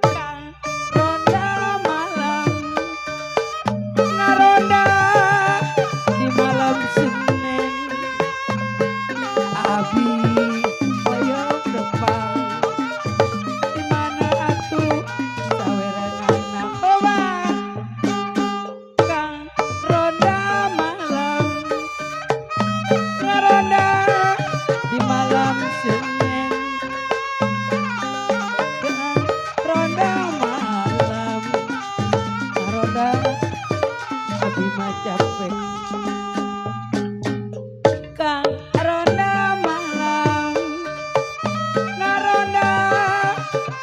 Kang ronda malam, ngaronda di malam Senin. Abi hoyong depan, di mana atuh saweran anak. Hoba! Kang ronda malam, ngaronda di malam Senin. Kang ronda malam, ngaronda abi mah capek. Kang ronda malam, ngaronda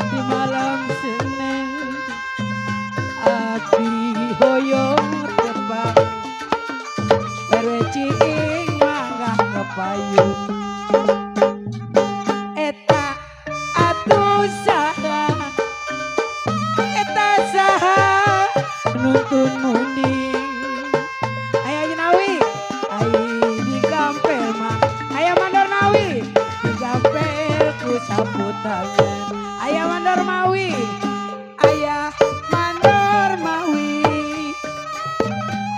di malam Senin. Abi hoyong tebak, bereciing mangga kepayun. Eta atuh saha, eta saha nuntun munding. Aya Nawi, ai digampel mah. Aya Mandor Nawi, digampel ku sapu tangan. Aya Mandor Mawi, aya Mandor Mawi,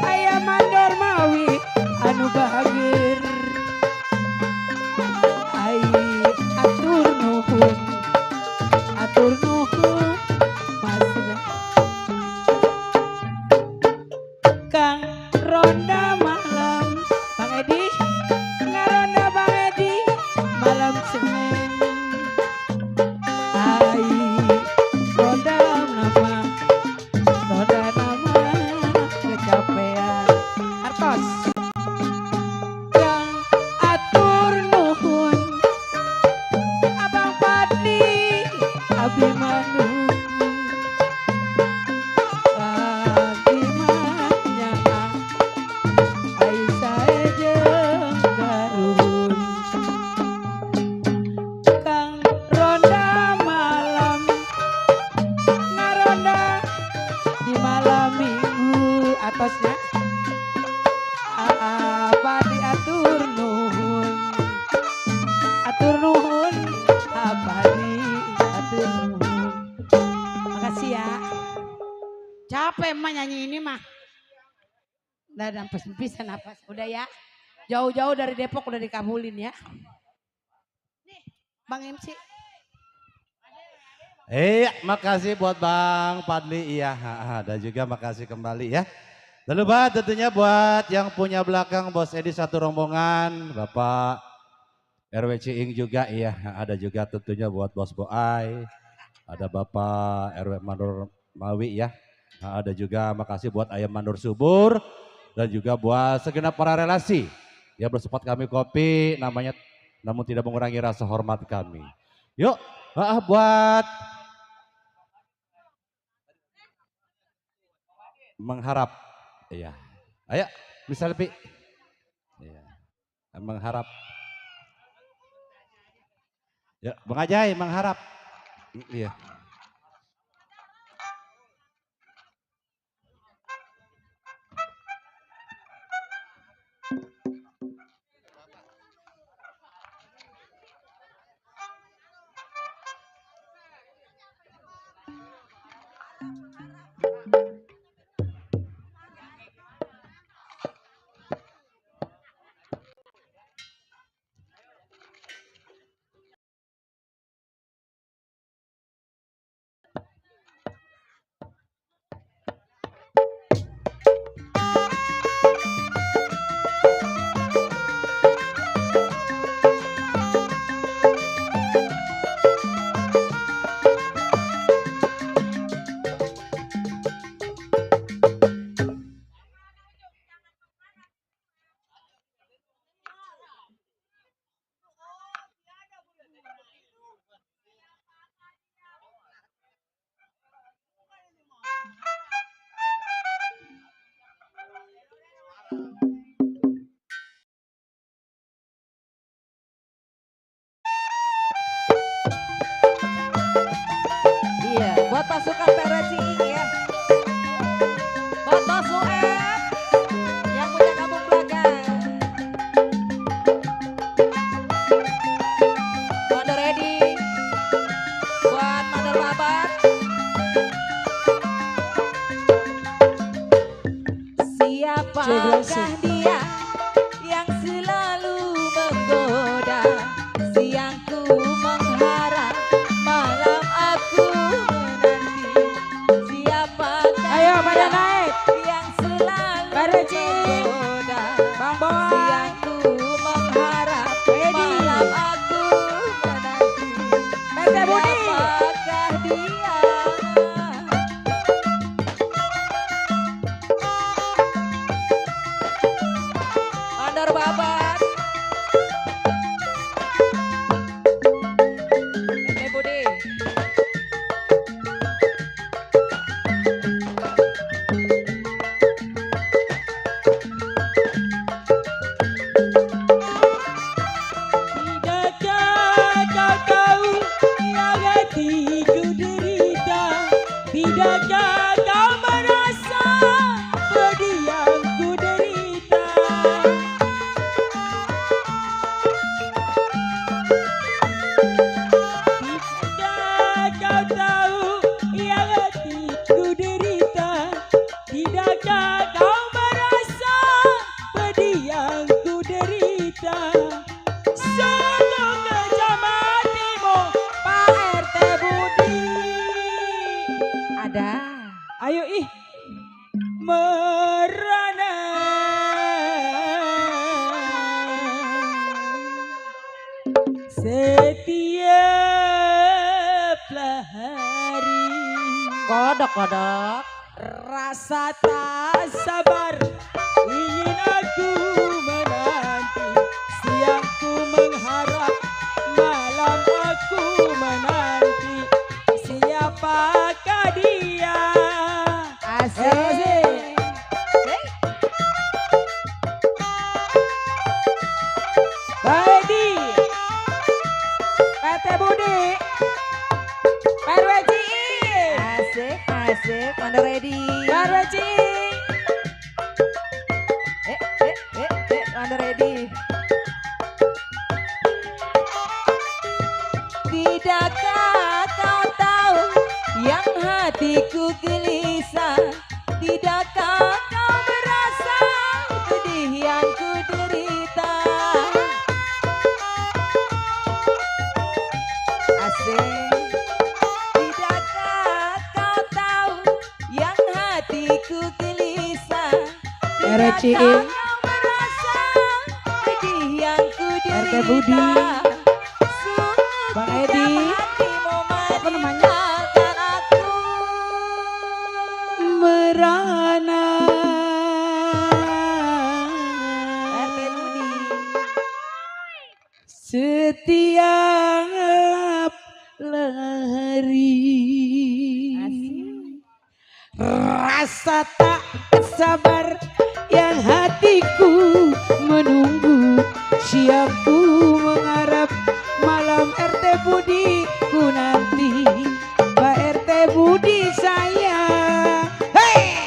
aya Mandor Mawi anu bager. Ai atur nuhun mas. Kang ronda malam, Bang Edi mah nyanyi ini mah. Udah bisa napas. Udah ya. Jauh-jauh dari Depok udah dikabulin ya. Nih, Bang MC. Makasih buat Bang Padli. Iya, dan juga makasih kembali ya. Lalu tentunya buat yang punya belakang Bos Edi satu rombongan, Bapak RW Ciing juga, iya. Ada juga tentunya buat Bos Boai, ada Bapak RW Mandor Mawi ya. Ada juga makasih buat Ayam Mandor Subur, dan juga buat segenap para relasi yang bersempat kami kopi, namanya namun tidak mengurangi rasa hormat kami. Yuk, buat mengharap, iya. Ayo, bisa lebih. Iya. Mengharap. Ya, Bang Ajay, mengharap. Iya. Iya, buat pasukan PRCI ya. Buat Bos UM yang punya kampung belakang. Mandor Edi, buat Mandor Babat. Siapakah dia yang selalu menggoda? Siangku mengharap, malam aku menanti. Siapakah Ayo pada dia naik. yang selalu Bareci. menggoda? Bang Boy. Siangku mengharap, Edi. malam aku menanti. PT Budi. Siapakah dia? Mandor Babat. PT Budi. Tidakkah kau tahu yang hatiku derita? Tidakkah kau merasa pedih yang ku derita? Tidakkah kau tahu yang hatiku derita? Tidakkah kau merasa pedih yang ku derita? Satu kejam hatimu, Pak RT Budi. Ada. Ayo ih, merana. Setiaplah hari Kodok-kodok. rasa tak sabar ingin aku menanti. Siangku mengharap, malam aku menanti. Siapakah dia? Asik. Baedi, PT Budi, PRWCI, Asik, asik. Mandor Edi. PRWCI. Mandor Edi. Tidakkah kau tahu yang hatiku gelisah? Tidak Ci. yang merasa pedih yang ku RT Budi. derita. Bang Edi. Apa namanya? Aku Merana. RT Budi. Setiap hari rasa tak sabar yang hatiku menunggu, siangku mengharap malam RT Budi ku nanti. Pak RT Budi sayang, hey!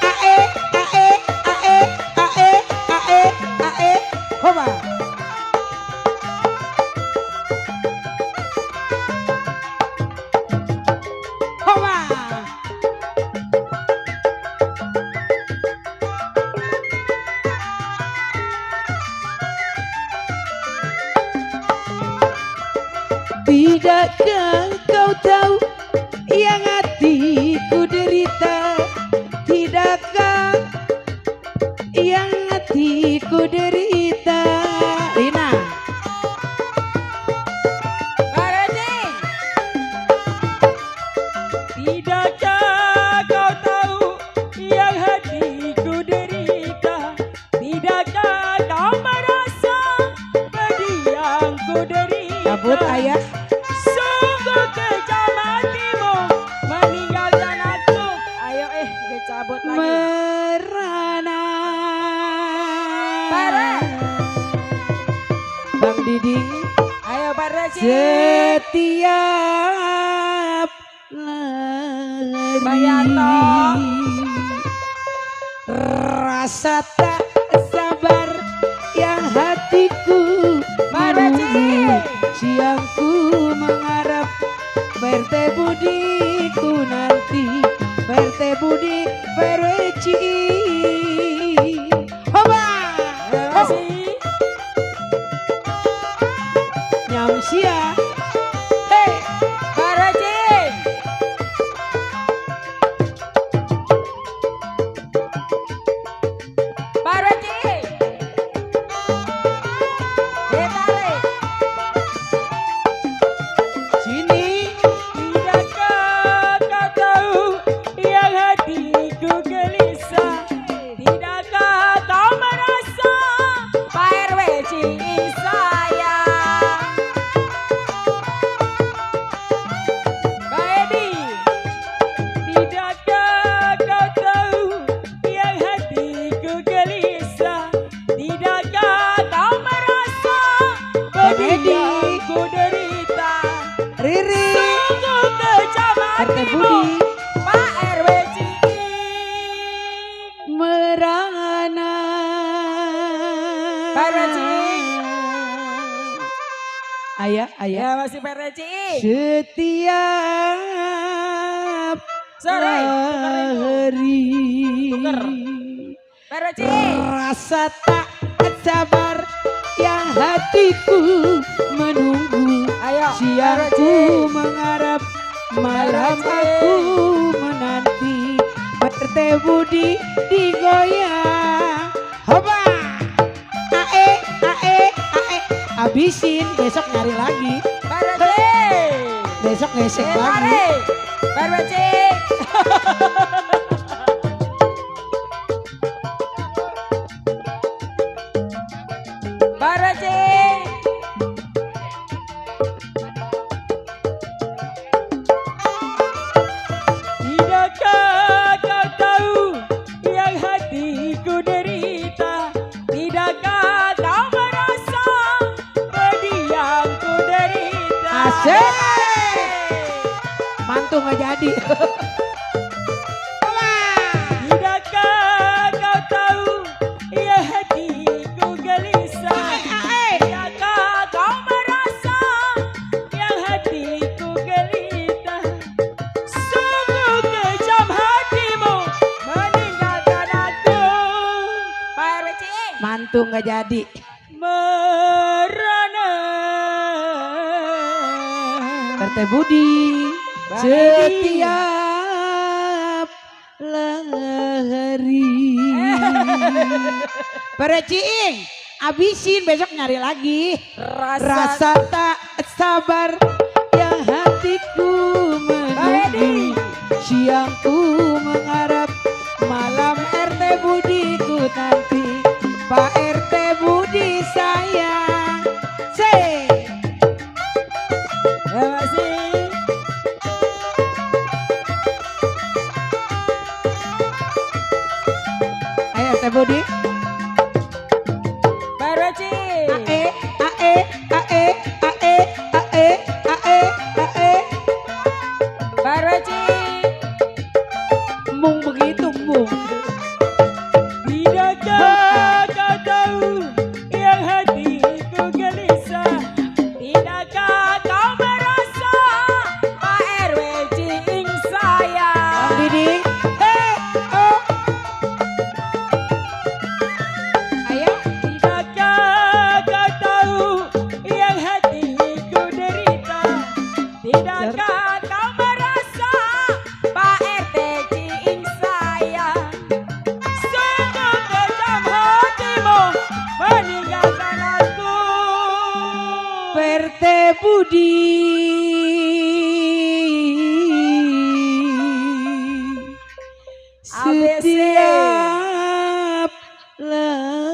Ae ae ae ae ae ae hoba. Hoba. Tidakkah kau tahu yang hatiku derita? Tidakkah yang hatiku derita? Lina. Barajing. Tidakkah kau tahu yang hatiku derita? Tidakkah kau merasa pedih yang ku derita? Cabut ayah. Sungguh kejam hatimu meninggalkan aku. Ayo cabut lagi. Merana. Bare. Bang Diding. Ayo Barajing. Setiap lari Bang Yanto. rasa tak sabar yang hatiku Barajing. menunggu, siangku mengharap RT Budi ku nanti. RT Budi Pereci Hoba Barajing. Nyamsia. Hey, Barajing. Barajing. Ditarik. sini. Tidakkah kau tahu yang hatiku gelisah? Tidakkah kau merasa Pak RW ciin sayang. Pak Edi. Tidakkah kau tahu yang hatiku gelisah? Tidakkah kau merasa Bang pedih Edi. yang ku derita? Riri. Sungguh kejam RT hatimu Budi. Pak RW ciin. Merana. Pak RW ciin. Ayah, ayah. Ya masih Pak RW ciin. Setiap Sore. hari Tuker. Pak RW ciin. rasa tak sabar yang hatiku menunggu, Ayo. siangku mengharap malam aku menanti. RT Budi digoyang. Hoba. Ae ae ae. Habisin, besok nyari lagi. Pak RW ciin. Besok ngesek lagi. Tarik. Pak RW ciin. Pak RW ciin. Tidakkah kau tahu yang hatiku derita? Tidakkah kau merasa pedih yang ku derita? Asik. Mantu nggak jadi. Tidakkah kau tahu yang hatiku gelisah? Tidakkah kau merasa yang hatiku gelita? Sungguh kejam hatimu meninggalkan aku. Pak RW ciin. Mantu nggak jadi. Merana. RT Budi. Bang Edi. Setiap hari Pereciing, abisin besok nyari lagi. Rasa tak sabar yang hatiku menunggu, siangku mengharap malam RT Budiku nanti. Pak RT Budi sayang, Terima kasih. ayo RT Budi. Baroci. Ae, ae, ae, ae, ae, ae, ae. Baroci. Mung begitu mung. Tidakkah kau tahu yang hatiku gelisah? Tidakkah kau merasa Pak RW Ciing sayang? Didi, oh. Ayo, Tidakkah kau tahu yang hatiku derita? Tidakkah kau merasa Pak RT Ciing sayang? Sungguh kejam hatimu meninggalkan aku. RT Budi. ABC. Setiap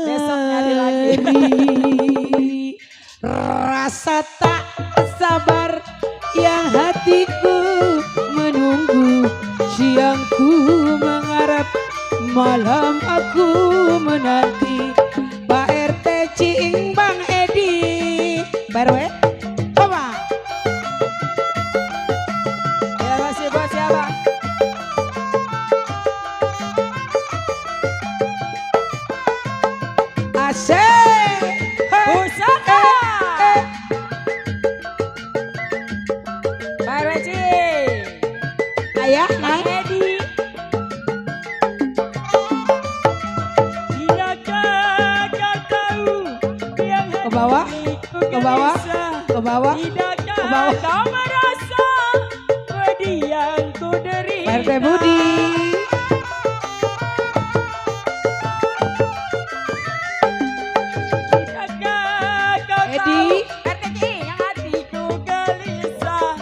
Besok nyari lagi. lari, rasa tak sabar yang hatiku menunggu, siangku mengharap malam aku menanti. Pak RT Ciing Bang Edi Barwe, coba Terima kasih buat siapa? asik. Pusaka. Pak RW Ciing. Ayah Bang naik Edi. Tidakkah kau tahu yang ke bawah, hatiku ke bawah, gelisah? ke bawah. Tidakkah ke bawah. kau merasa pedih yang ku derita? Pak RT Budi. Tidakkah kau Edi. tahu RT Ciing yang hatiku gelisah?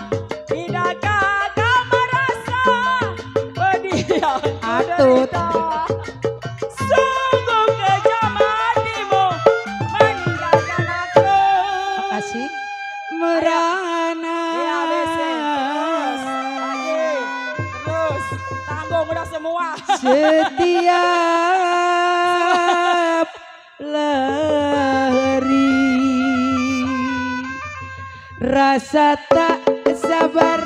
Tidakkah kau merasa pedih yang ku Atut. derita? Sungguh kejam hatimu meninggalkan aku. Makasih. Merana. ABC terus lagi terus tanggung udah semua. Setiap lari, rasa tak sabar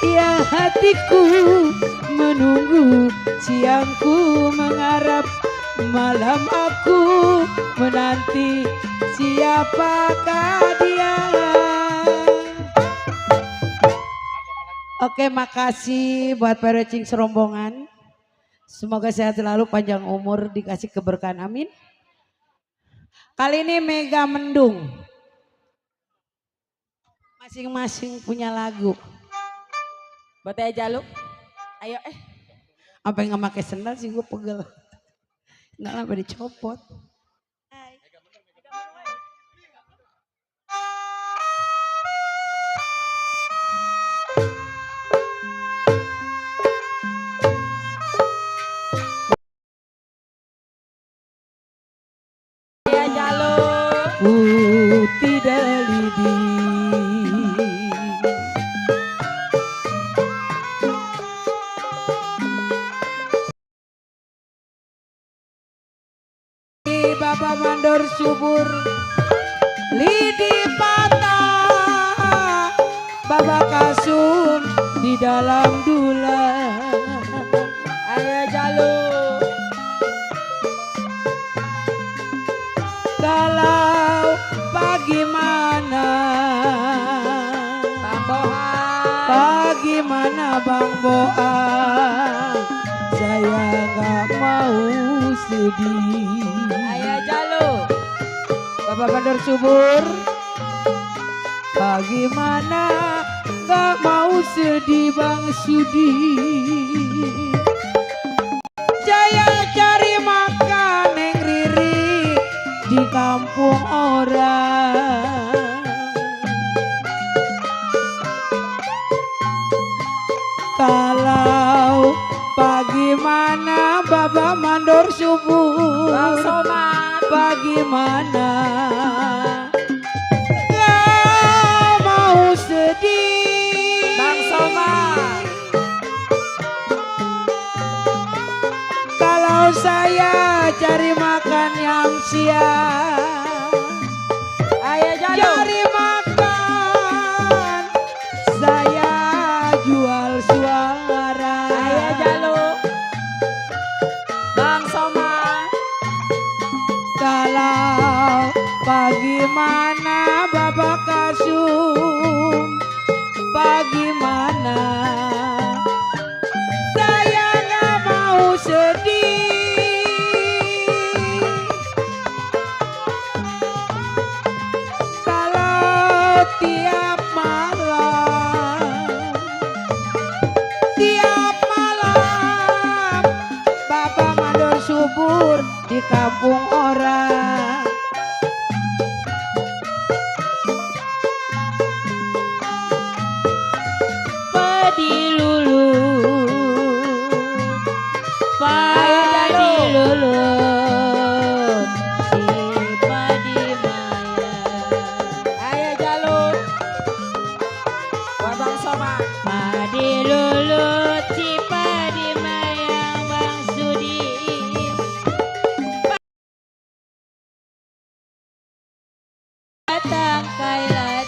yang hatiku menunggu, siangku mengharap malam aku menanti. Siapakah dia? Oke, makasih buat Pak RW Ciing serombongan. Semoga sehat selalu, panjang umur, dikasih keberkahan, amin. Kali ini Mega Mendung. Masing-masing punya lagu. Buat Teh Jaluk. Ayo Apa yang nggak pakai sendal sih, gue pegel. Nggak lah, pada dicopot. Teh Jaluk. Putih dalidi, Bapak Mandor subur, lidi patah, Bapak Kasum di dalam dula. Ayo Jaluk. Kalau bagaimana, Bang Bohan. bagaimana Bang Boang, saya nggak mau sedih. Ayo Jaluk. Bapak Bandar Subur, bagaimana nggak mau sedih Bang Sudi. Jaya cari makan kampung orang. Kalau pagi mana Baba mandor subuh, Bang Somad. bagaimana gak mau sedih. Bang Somad. Kalau saya cari makan yang siang, Ayo Jalu. cari makan saya jual suara. Ayo Jalu. Bang Somad. Kalau bagaimana Bapak Kasum, bagaimana saya nggak mau sedih. Kalau tiap malam Bapak mandor subur di kampung orang. Padi lulut, padi lulut, si padi maya. Ayo Jalu. Buat Bang Somad. Padi lulut, si padi maya, Bang Sudi. Datang kailat.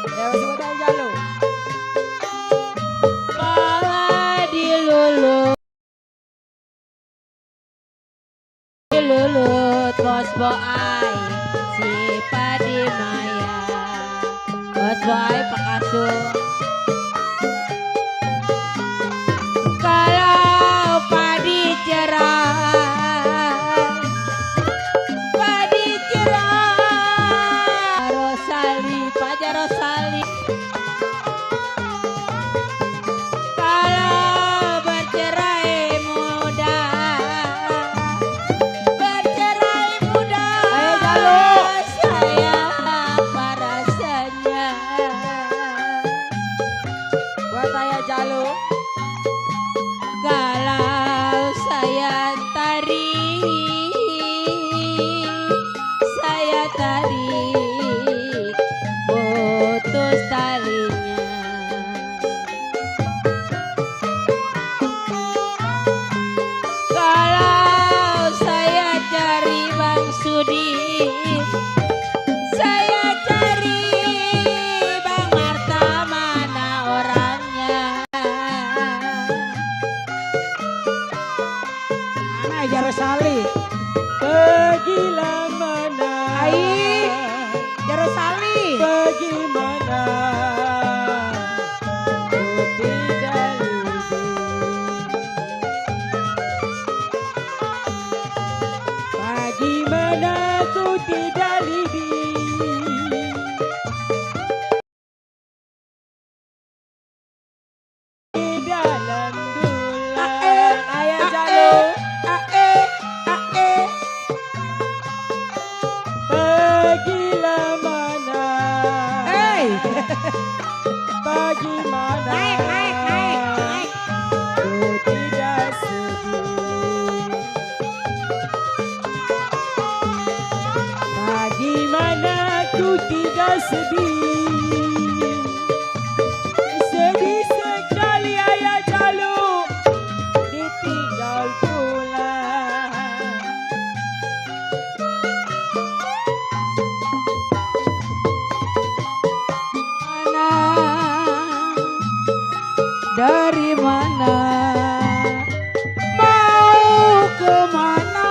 Ya sebut aja Jalu. Padi lulut, lulut bos boai, si padi maya, bos boai pakasung. Kalau padi cerah, padi cerah, Rosali, Pajar Rosali. Kalau bercerai muda, bercerai muda, Ayo, Jalu. saya apa rasanya? Buat saya Jalu. Kalau saya tarik putus talinya. Kalau saya cari Bang Sudi, saya cari Bang Marta, mana orangnya? Mana Jarosali? Pergilah mana, Ai, Jarosali. bagaimana ku tidak lidi. Bagaimana ku tidak lidi. Di dalam dulan. Ayo Jalu. Pergilah mana, bagaimana ku tidak sedih. Bagaimana ku tidak sedih. Sedih sekali ayah Jalu ditinggal pulang. Mana, dari mana, mau kemana?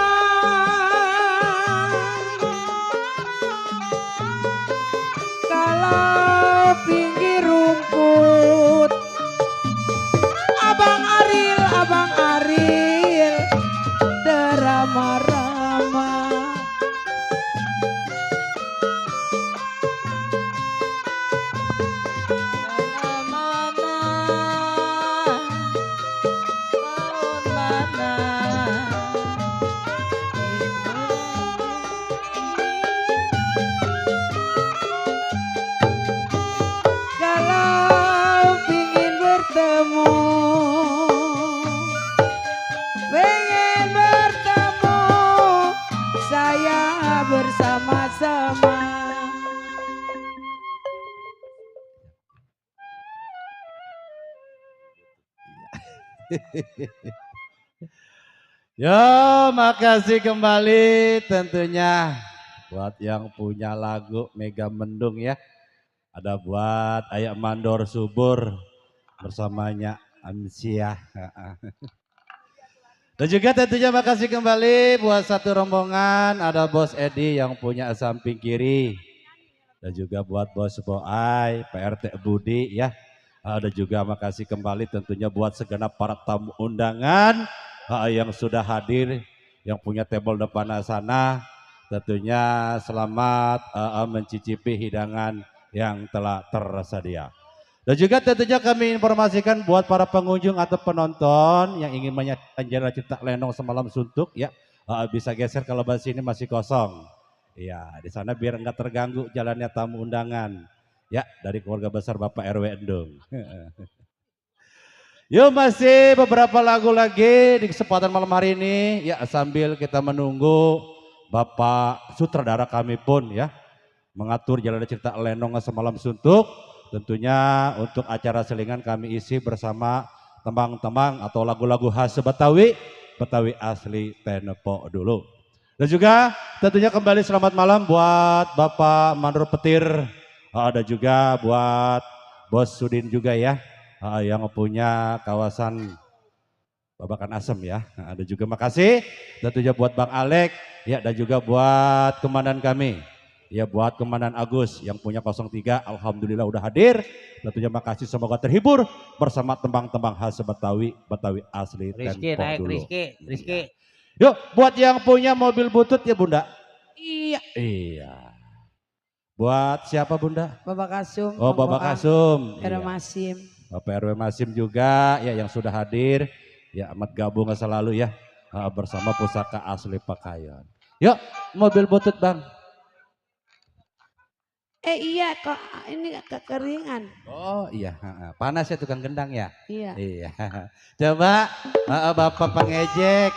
Kalau pinggir rumput, Abang Aril, derama-rama. Mana, tahun mana, Yo, makasih kembali tentunya buat yang punya lagu Mega Mendung ya. Ada buat Ayak Mandor Subur bersamanya Amsiah. Dan juga tentunya makasih kembali buat satu rombongan, ada Bos Edi yang punya samping kiri. Dan juga buat Bos Boai, PRT Budi ya. Ada juga makasih kembali tentunya buat segenap para tamu undangan yang sudah hadir, yang punya table depan sana. Tentunya selamat mencicipi hidangan yang telah tersedia. Dan juga tentunya kami informasikan buat para pengunjung atau penonton yang ingin menyaksikan Jalan Cipta Lenong semalam suntuk ya, bisa geser kalau basi ini masih kosong. Iya, di sana biar enggak terganggu jalannya tamu undangan ya dari keluarga besar Bapak RW Endung. Yuk masih beberapa lagu lagi di kesempatan malam hari ini ya, sambil kita menunggu Bapak sutradara kami pun ya mengatur Jalan Cipta Lenong semalam suntuk. Tentunya untuk acara selingan kami isi bersama tembang-tembang atau lagu-lagu khas Betawi, Betawi asli Tenepo dulu. Dan juga tentunya kembali selamat malam buat Bapak Mandor Petir, ada juga buat Bos Sudin juga ya, yang punya kawasan Babakan Asem ya. Ada juga makasih tentunya buat Bang Alek ya, dan juga buat komandan kami. Ya buat Komandan Agus yang punya 03, alhamdulillah udah hadir. Tentunya makasih, semoga terhibur bersama tembang-tembang khas Betawi, Betawi asli Rizky Tempo naik, dulu. Rizky. Yuk buat yang punya mobil butut ya Bunda. Iya. Iya. Buat siapa Bunda? Bapak Kasum. Oh Bapak Kasum. Ada Iya. Masim. Bapak RW Masim juga ya yang sudah hadir. Ya amat gabung selalu ya bersama Pusaka Asli Pakayon. Yuk mobil butut Bang. Iya kok ini kekeringan. Oh iya, panas ya tukang gendang ya? Iya. Iya. Coba Bapak pengejek,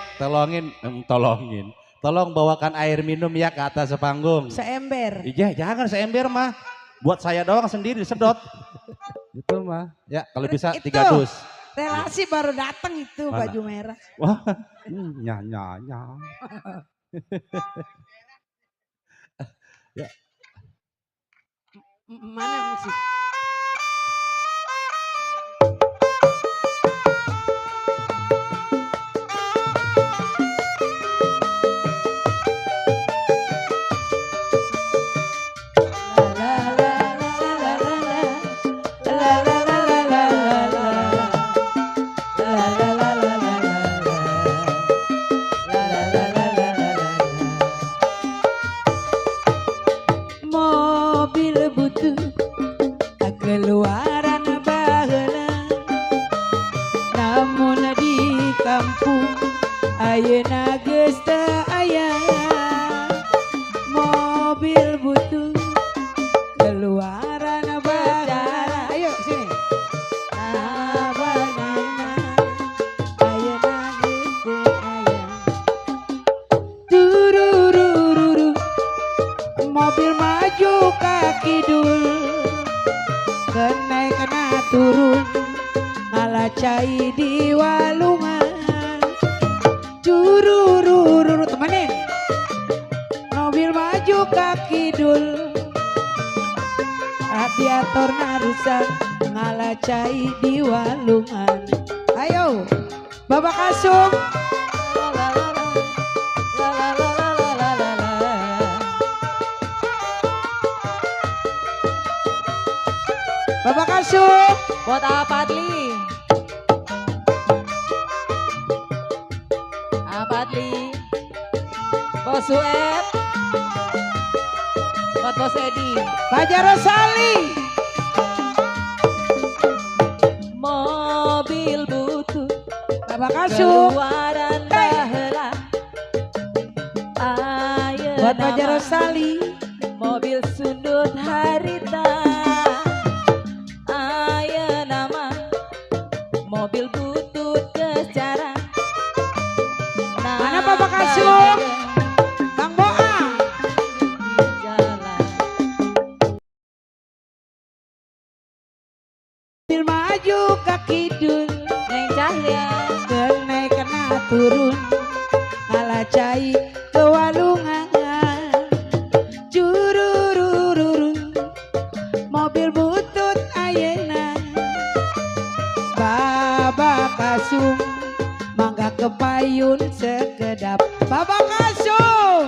tolong bawakan air minum ya ke atas panggung. Seember. Iya, jangan seember mah. Buat saya doang sendiri sedot. Itu mah. Ya, kalau bisa 3 dus. Relasi baru datang itu. Mana? Baju merah. Wah, nya. Ya. Mana musik? Mobil butuh keluaran baheula, namun di kampung ayeuna geus teu aya. Mobil butuh keluaran baheula. Ayo sini. Abanana ayeuna geus teu aya. Tururururu mobil maju ka kidul, kena turun ngalacai di walungan. Cururururu temenin. Mobil maju ka kidul, radiator rusak ngalacai di walungan. Ayo Bapak Kasum. Bapak Kasum. Buat apa Adli? Apa Adli? Bos Sueb. Buat Bos Edi. Baja Rosali. Mobil butuh Bapak Kasum. keluaran baheula. Ayeuna Buat Baja mah Rosali. mobil sundut harita. Ayeuna mah mobil butut geus jarang. Mana Bapak Kasum? Bang Boa. Jalan. Mobil maju ka kidul, Neng Cahya. cai ke walungan. Jururururu mobil butut ayeuna. Baba kasum mangga kepayun sekedap. Baba kasum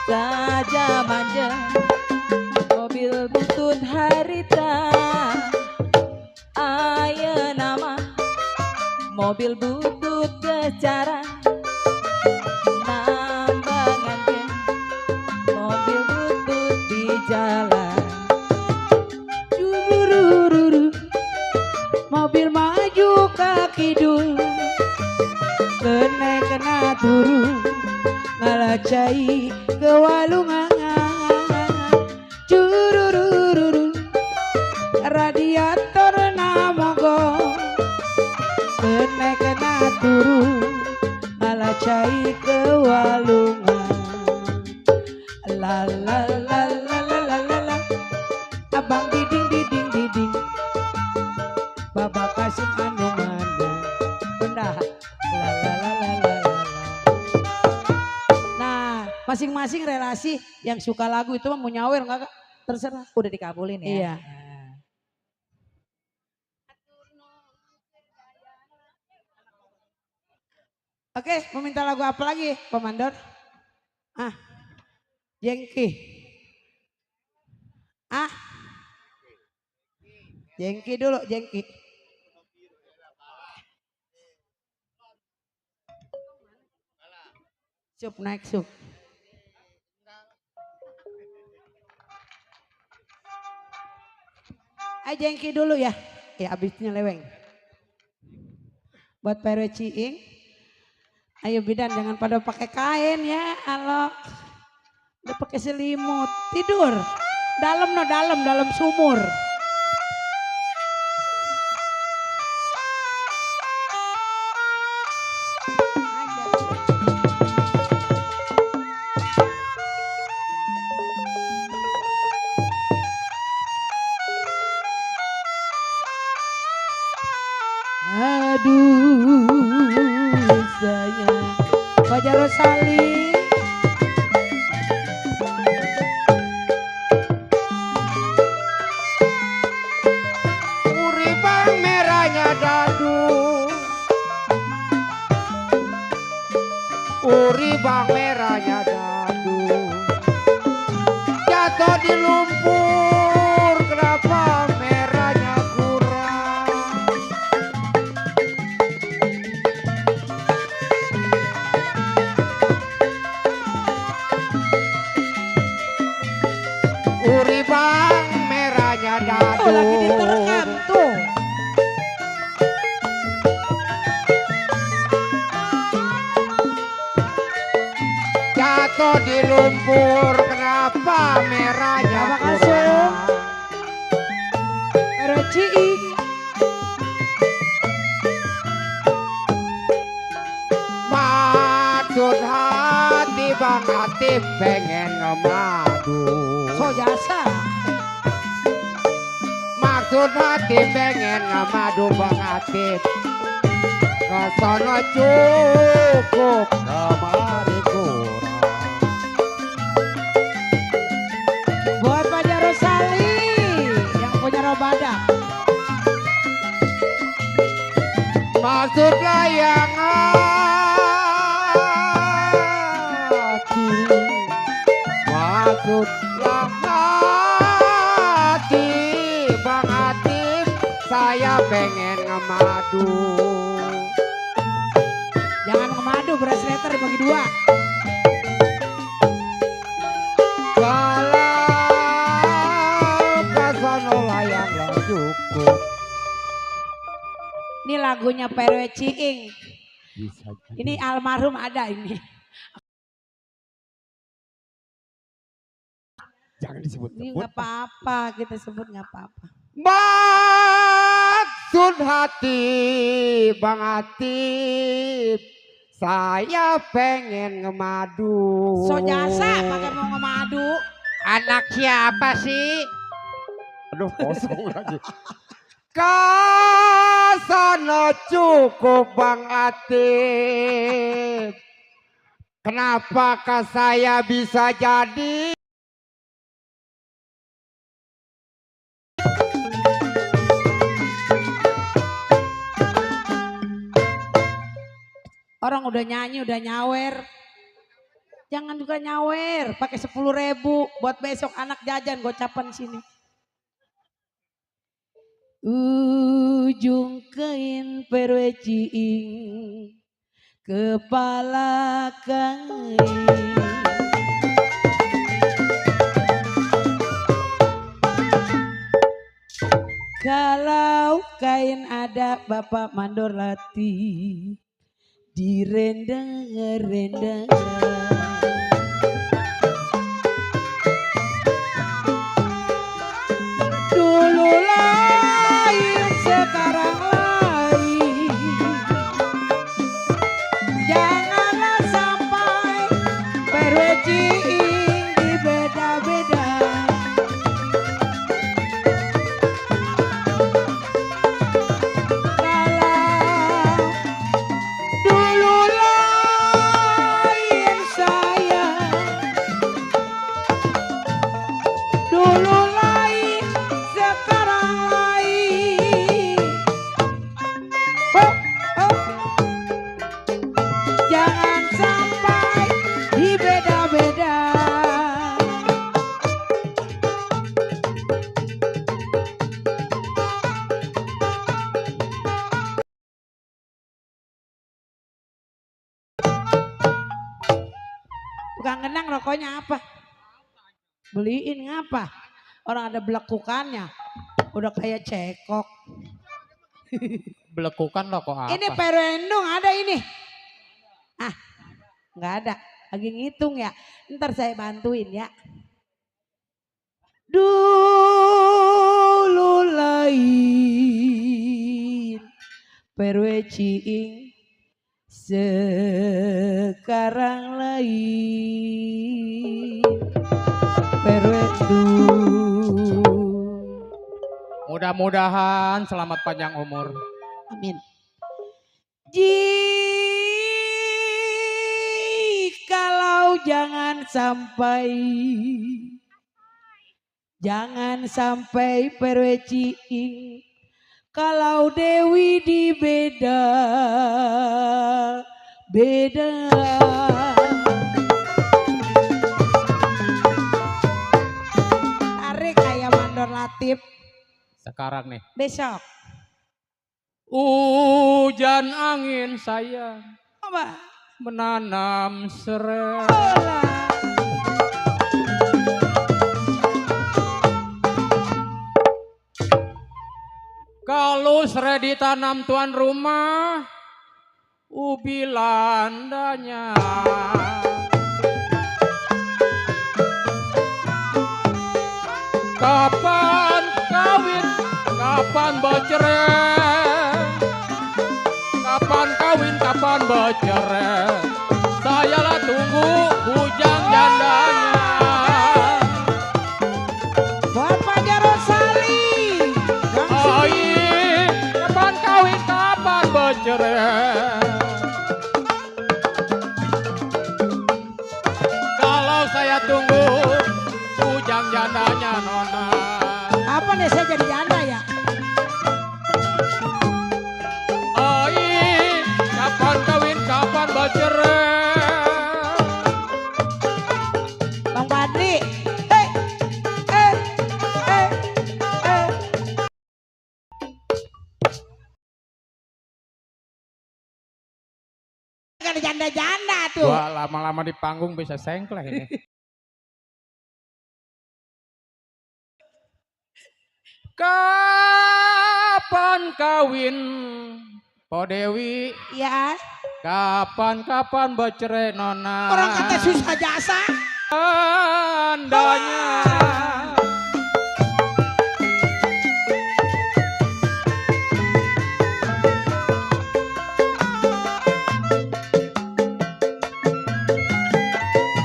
saja manja mobil butut harita ayeuna nama mobil butut kecara nambangan gen mobil butut di jalan. Jururururu mobil maju ke kidul kena turun ngalacai ke walungan. Jururururu radiator namogo kena turun ngalacai ke walungan. La la la la la la la la abang diding diding diding Baba kasih anu mana benda. La la la la la la. Nah, masing-masing relasi yang suka lagu itu mau nyawer enggak Kak? Terserah. Udah dikabulin ya. Iya. Oke, mau minta lagu apa lagi, Pak Mandor? Ah, Jengki. Ah, Jengki dulu, Jengki. Sup, naik sup. Ayo Jengki dulu ya. Ya abisnya leweng. Buat Perwe Ciing. Ayo bidan jangan pada pakai kain ya. Halo. Udah pakai selimut. Tidur. Dalam sumur. Aduh sayang Fajar Rosali Uribang merahnya dadu, uribang merahnya dadu, jatuh di lumpur kenapa merahnya kurang. Uribang merahnya dadu. Oh lagi diterekam tuh. Jatuh di lumpur kenapa merahnya Terima kasih. kurang. Perwe Ciing Maksud hati Bang Atip pengen ngemadu. so jasa. Maksud hati pengen ngemadu Bang Atip. Kesono cukup kemari kurang. Buat Fajar Rosali yang punya robadak. Maksud hati, maksud hati Bang Atip, saya pengen ngemadu. Jangan ngemadu, beras liter bagi dua. Kalau kasono layang lah cukup. Ini lagunya Perwe Ciing. Bisa jadi. Ini almarhum ada ini. Jangan disebut. Ini nggak apa-apa, kita sebut nggak apa-apa. Maksud hati Bang Atip, saya pengen ngemadu. So jasa pakai mau ngemadu. Anak siapa sih? Aduh kosong lagi. Kasana cukup Bang Atip. Kenapakah saya bisa jadi? Orang udah nyanyi, udah nyawer. Jangan juga nyawer, pakai 10.000 buat besok anak jajan gocapan sini. Ujung kain perweciing kepala kain. Kalau kain ada Bapak Mandor Lati direndang-rendang. Dulu lain, sekarang lain. Janganlah sampai perweciing dibeda-beda. Tukang genang rokoknya apa? Beliin ngapa? Orang ada belekukannya. Udah kayak cekok. Belekukan lo kok apa? Ini perendung ada ini. Ah, nggak ada. Lagi ngitung ya. Ntar saya bantuin ya. Dulu lain perweciing. Sekarang lain perwendung. Mudah-mudahan selamat panjang umur. Amin. Jikalau jangan sampai perweciing. Kalau Dewi dibeda tarik kayak Mandor Latif. Sekarang nih. Besok Hujan angin sayang apa? menanam serai. Olah. Kalau serai ditanam tuan rumah, ubi landanya. Kapan kawin, kapan bercerai. Kapan kawin, kapan bercerai. Sayalah tunggu bujang jandanya. Bapak Jarosali. Kapan kawin, kapan bercerai. Kalau saya tunggu bujang jandanya nona. Apa nih saya jadi janda ya? Kapan kawin, kapan bercerai. Bang Padli. Ada janda-janda tuh. Wah, lama-lama di panggung bisa sengkleh ini. Kapan kawin, Po Dewi? Ya, Kapan-kapan bercerai nona. Orang kata susah jasa. Andanya.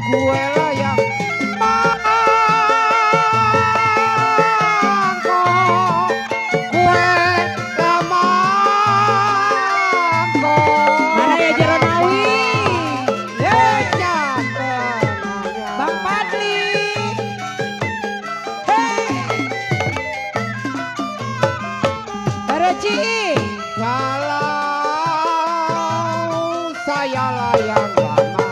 Gue lah yang mangko, gue lah mangko. Mana ya Jeronawi? Jangan Bang Padli. Hei. Baroci. kalau saya lah yang lama,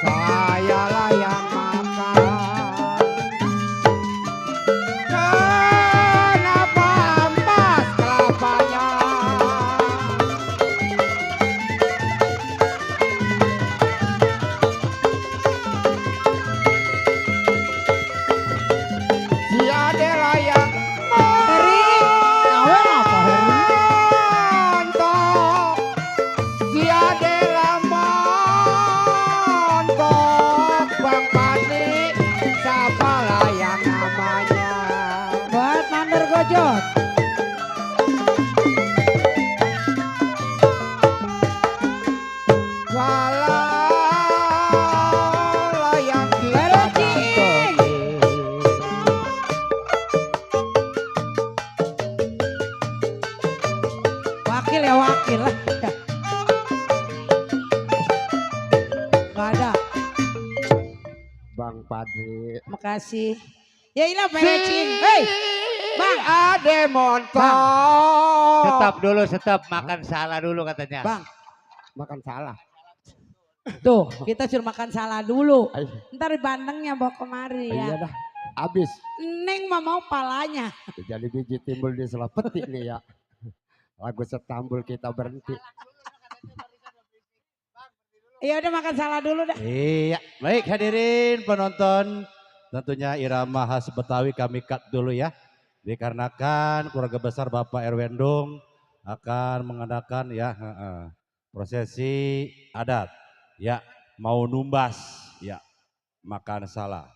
saya lah yang makan. Kenapa ampas kelapanya? Si Adela yang Heri. Awal apa Heri? montok, si Adela montok, Bang Padli, siapa lah yang namanya? Buat mandor gojot. Walau yang kita Baroci. Wakil ya wakil lah. Gak ada. Bang Padli. Makasih. Ya ilah Baroci. Hei. Bang. Ade montok. Stop dulu, stop. Makan salah dulu katanya. Bang. Makan salah. Tuh, kita suruh makan salah dulu. Ayo. Ntar bandengnya bawa kemari Iya ya. dah. Abis. Neng mah mau palanya. Jadi biji timbul di selah petik nih ya. Lagu setambul kita berhenti. Ya udah makan salah dulu dah. Iya, baik hadirin penonton. Tentunya irama khas Betawi kami cut dulu ya. Dikarenakan keluarga besar Bapak Erwendung akan mengadakan ya prosesi adat. Ya, mau numbas ya, makan salah.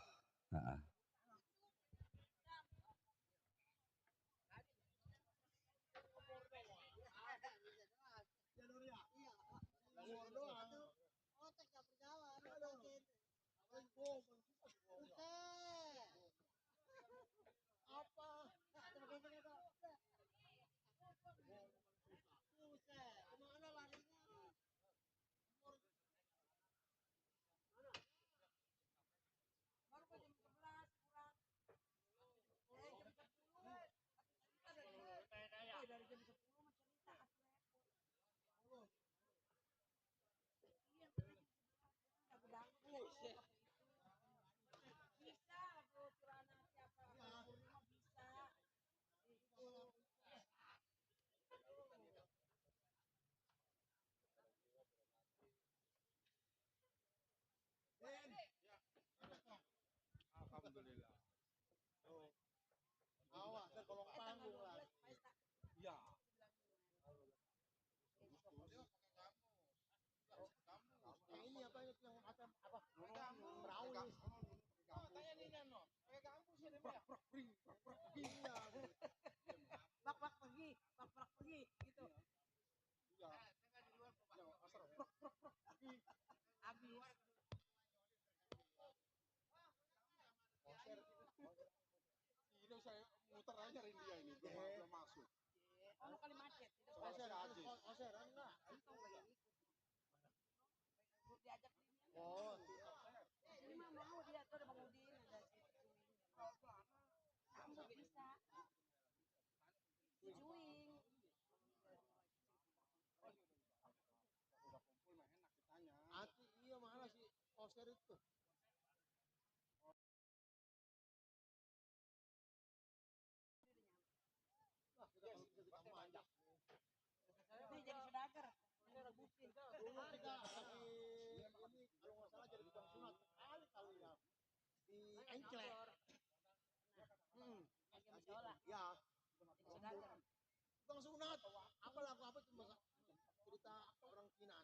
anggota orang Cina.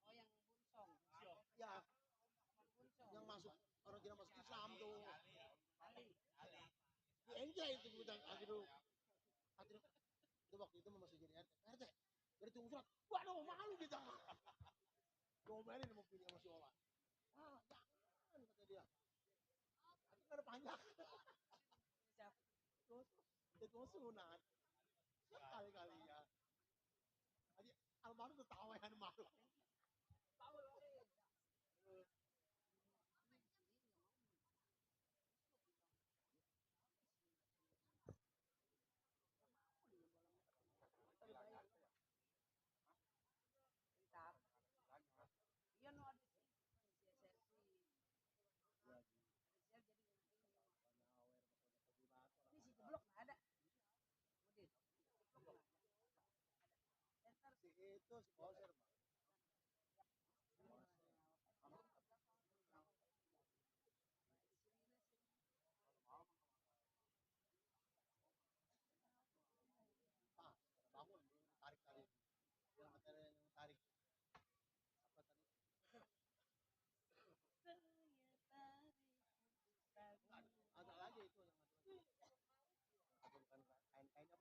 Oh, yang Bunsong. Ya, Bunsong. yang masuk orang Cina masuk Islam tuh. Ali. Di enjoy itu kita akhirnya. Itu waktu itu masih jadi RT. RT, dari tunggu surat. Waduh, malu kita. Ngomelin mau pilih sama si Owa. Ah, jangan kata dia. Nanti nggak ada panjang. Itu sunat. Sekali-kali ya. Tadi almarhum tuh tawa yang malu. Iya no ada sih. Jadi ini si jeblok nggak ada. Si itu si Koser mah. Ah, bangun tarik tali. Yang materi yang tarik. Apa tadi? Ada lagi itu yang ada lagi. Itu bukan kain-kain apa?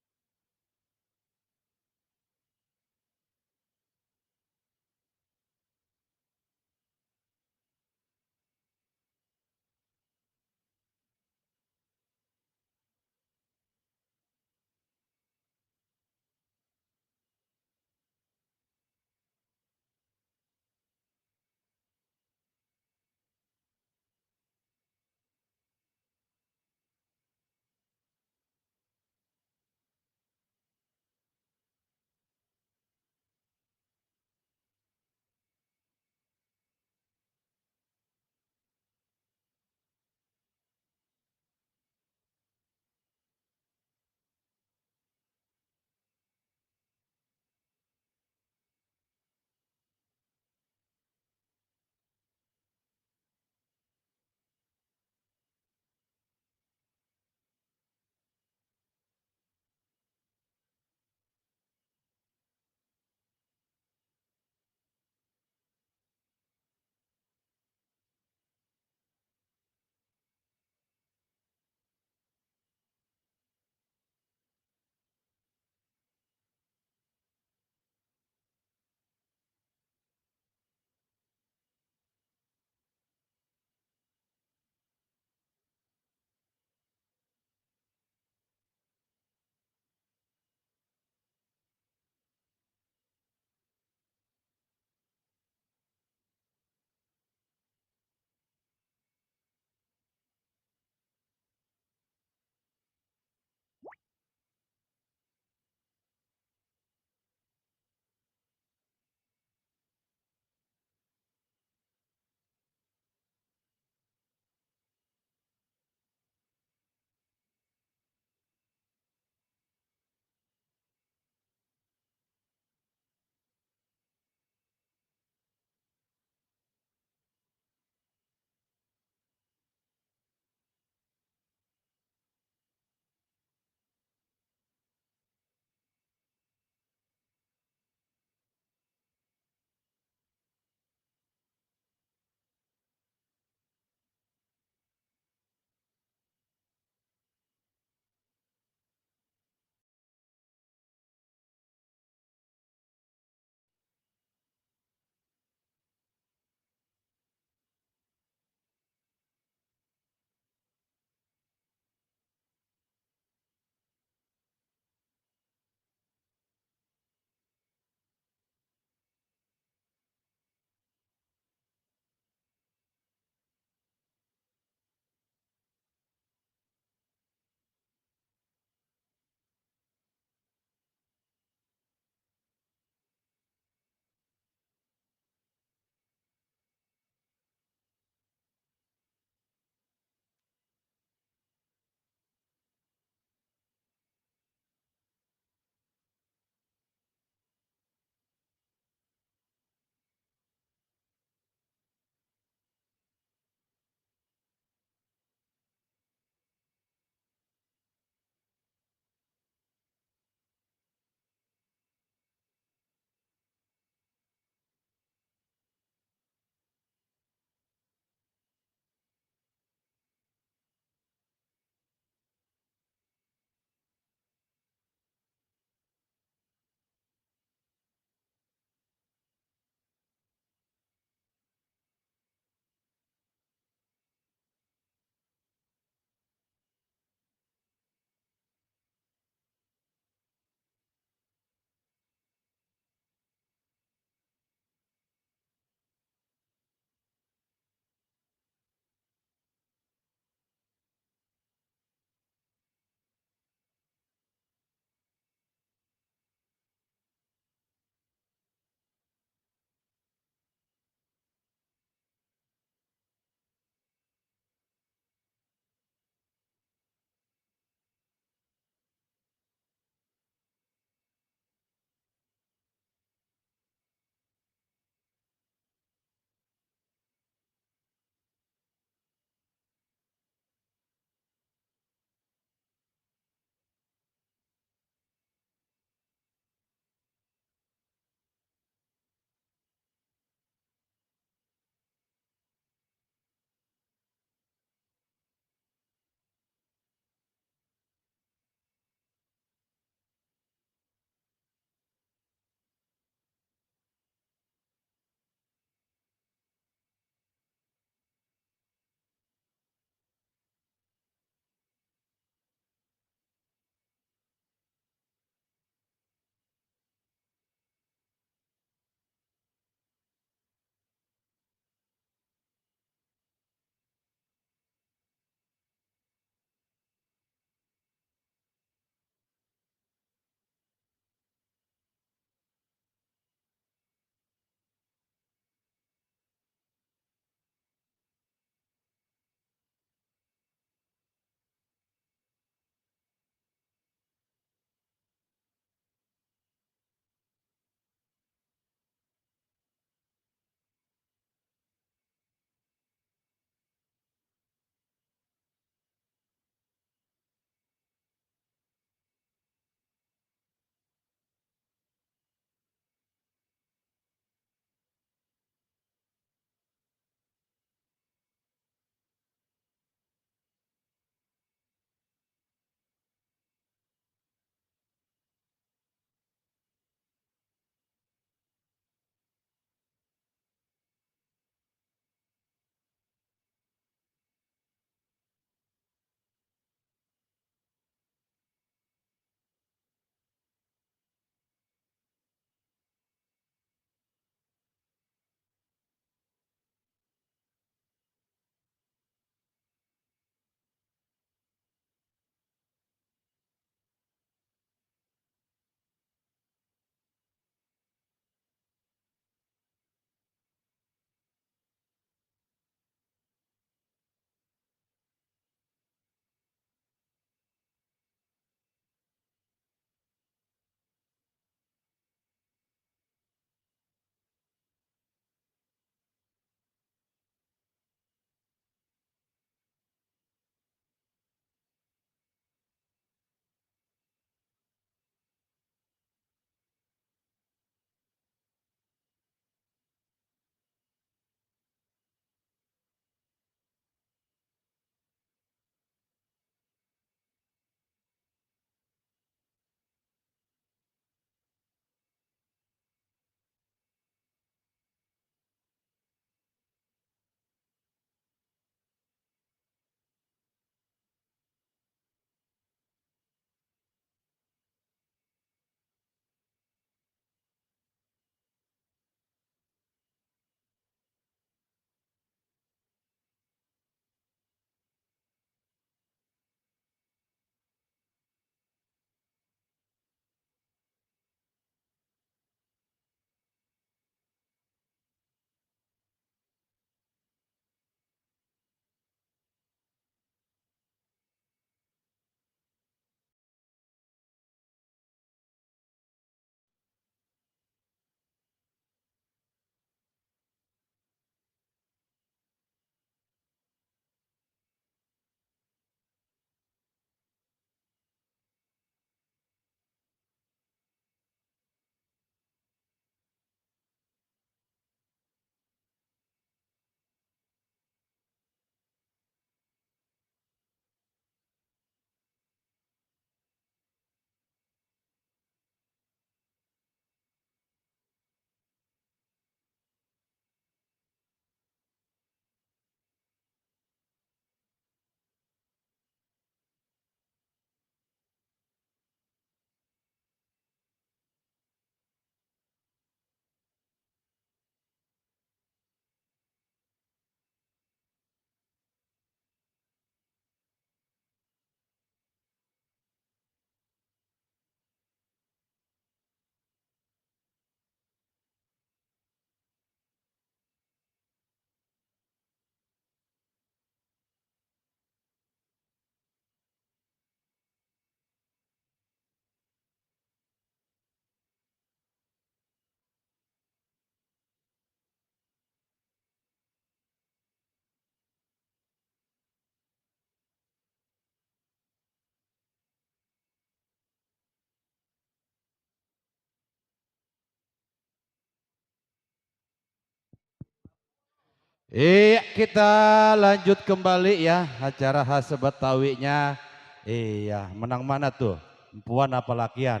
Iya, kita lanjut kembali ya acara khas Betawinya. Iya, menang mana tuh? Empuan apa lakian?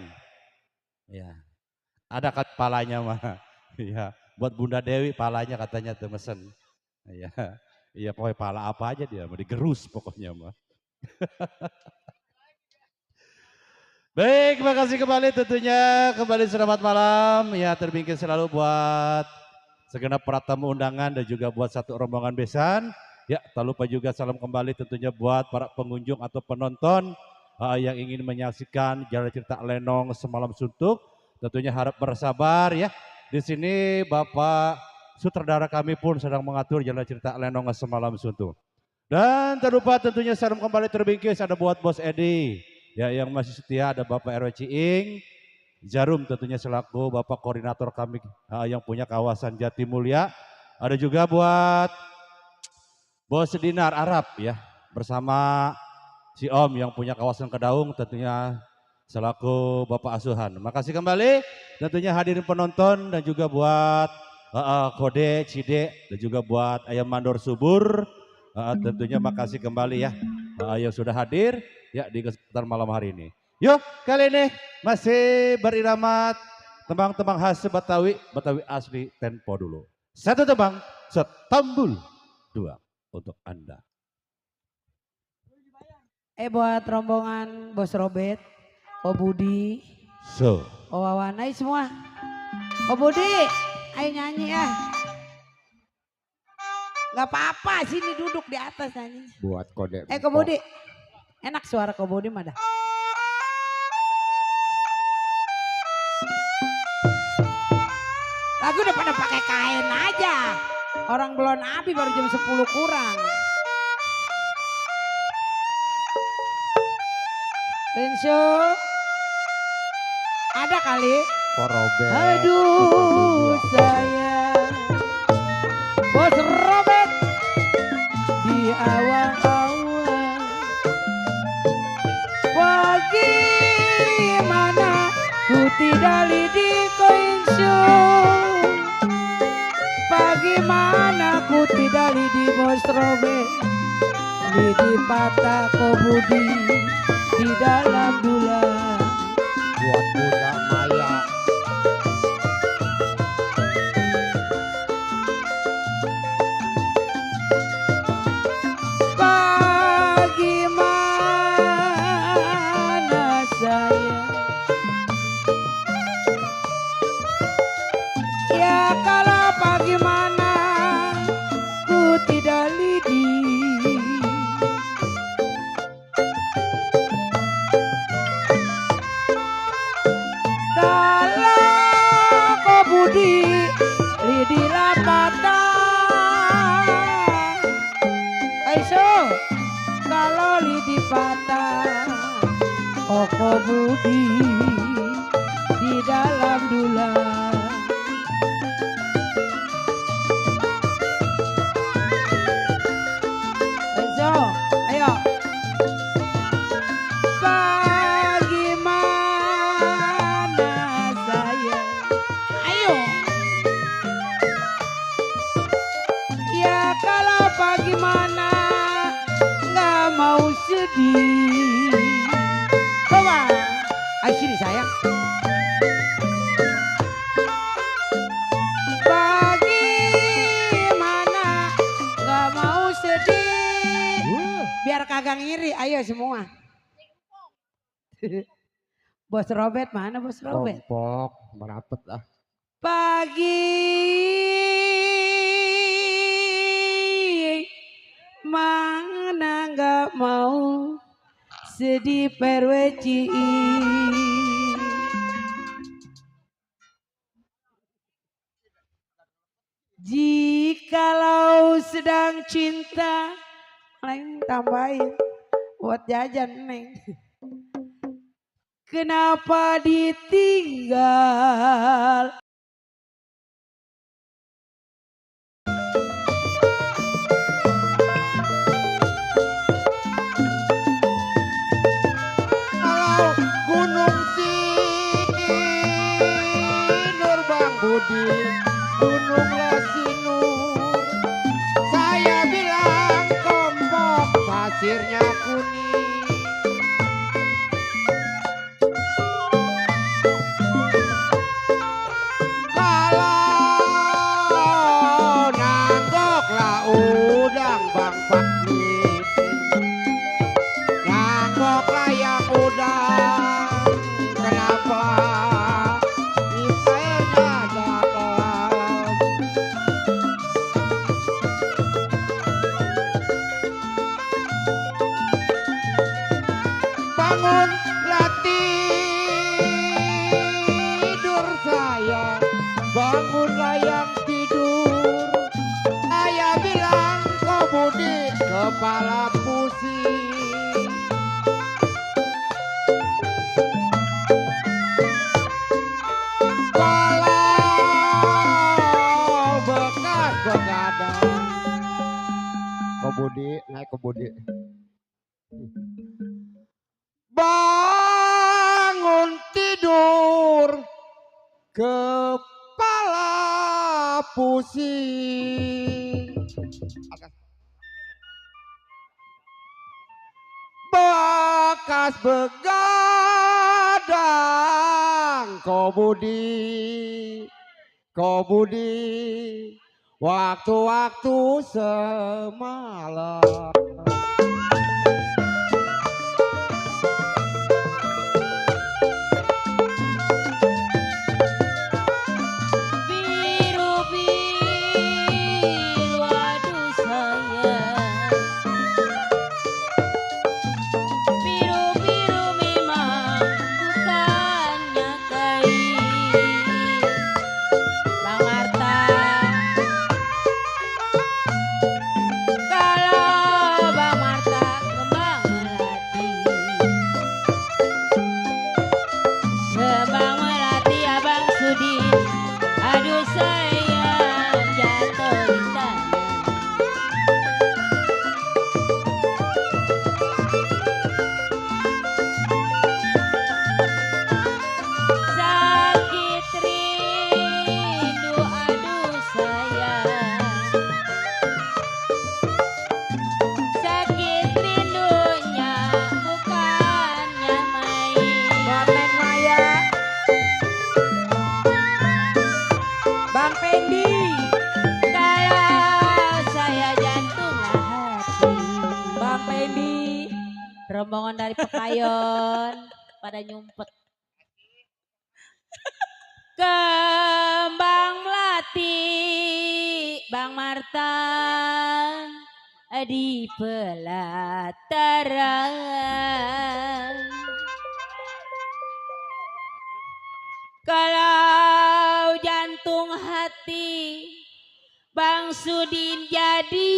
Iya. Ada kan palanya mah. Iya, buat Bunda Dewi palanya katanya tuh mesen. Iya. Iya, pokoknya pala apa aja dia mau digerus pokoknya mah. Baik, terima kasih kembali tentunya. Kembali selamat malam. Ya, terbingkis selalu buat segenap para tamu undangan dan juga buat satu rombongan besan. Ya, tak lupa juga salam kembali tentunya buat para pengunjung atau penonton yang ingin menyaksikan jalan cerita Lenong Semalam Suntuk. Tentunya harap bersabar ya. Di sini Bapak sutradara kami pun sedang mengatur jalan cerita Lenong Semalam Suntuk. Dan tak lupa tentunya salam kembali terbingkis ada buat Bos Edi. Ya, yang masih setia ada Bapak RW Ciing, Jarum tentunya selaku Bapak koordinator kami yang punya kawasan Jatimulya. Ada juga buat Bos Dinar Arab ya bersama si Om yang punya kawasan Kedaung tentunya selaku Bapak Asuhan. Makasih kembali tentunya hadirin penonton dan juga buat Kode Cide dan juga buat Ayam Mandor Subur. Tentunya makasih kembali ya yang sudah hadir ya di kesempatan malam hari ini. Yuk kali ini masih berirama tembang-tembang khas Betawi, Betawi asli tempo dulu. Satu tembang, setambul, dua untuk Anda. Buat rombongan Bos Robert, O Budi, O Wawan, ayo semua. O Budi, ayo nyanyi ya. Gak apa-apa, sini duduk di atas nyanyi. Buat kode. Ko Budi, enak suara Ko Budi mah dah. Lagu udah pada pakai kain aja. Orang belum abi baru jam 10 kurang. Renso, ada kali? Robert. Aduh sayang, Bos Robert di awal-awal. Bagaimana ku tidak di koinsu, bagaimana ku tidak di Bos Robert, di patah Ko Budi di dalam bulan. Buat Bunda Maya. Bagaimana saya, ya kalau bagaimana ku tidak lidi. Kalau Ko Budi lidi lapatan, aiso kalau lidi patah, Ko Budi di dalam dulan. Aiso, ayo. Bagaimana saya, ayo. Ya kalau bagaimana nggak mau sedih. Coba, ayo sini sayang. Bagaimana nggak mau sedih. Biar kagak ngiri, ayo semua. Bos Robert mana Bos Robert? Kompok, merapet lah. Mana nggak mau sedih perweci. Jikalau sedang cinta, Neng tambahin buat jajan Neng. Kenapa ditinggal? Kalau Gunung Sinur Bang Budi, Gunung Lasinur, pasirnya kuning. Kalau nanggoklah udang Bang Pakit, nanggoklah yang udang, kenapa ikannya dalam? Bangunlah tidur saya, bangunlah yang tidur. Saya bilang kau budi kepala pusing. Kalau bekas begadang. Kau budi, naik ke budi. Bangun tidur, kepala pusing. Bekas begadang, kau budi, waktu-waktu semalam. Biru-biru aduh sayang, biru-biru memang bukannya kain. Bang Marta, kalau Bang Marta kembang melati, kembang melati Abang Sudin, aduh sayang jatuh di tanah. Sakit rindu aduh sayang, sakit rindunya bukannya main. Buat Neng Maya, Bang Pendi, Kalau saya jantung hati, Bang Pendi, rombongan dari Pekayon pada nyumpet. Kembang melati Bang Marta di pelataran. Kalau jantung hati Bang Sudin jadi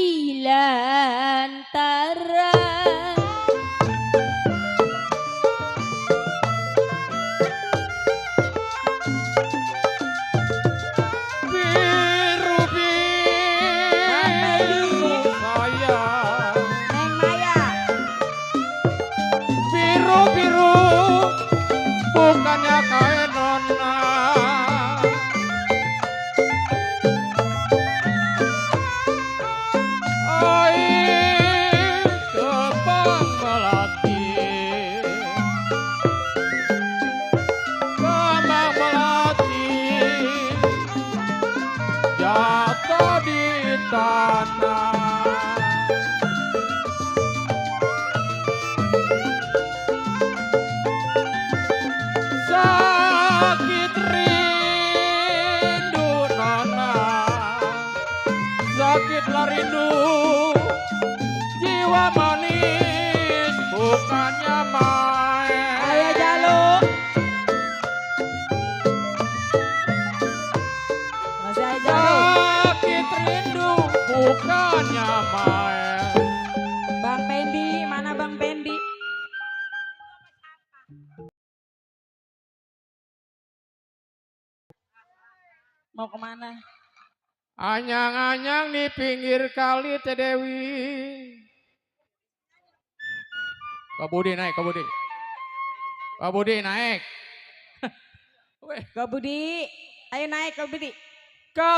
lantaran. Biru-biru sayang, Neng Maya, biru-biru bukannya kain nona. Air kembang melati, kembang melati jatuh di tanah. Sakit rindu nona, sakitlah rindu, jiwa manis bukannya main. Ayah Jaluk, masih Ayah Jaluk, Sakit rindu bukannya main. Bang Pendi, mana Bang Pendi? Mau kemana? Anyang-anyang di pinggir kali Teh Dewi. Kak Budi naik, Kak Budi. Kak Budi naik. Kak Budi, ayo naik Kak Budi. Kalau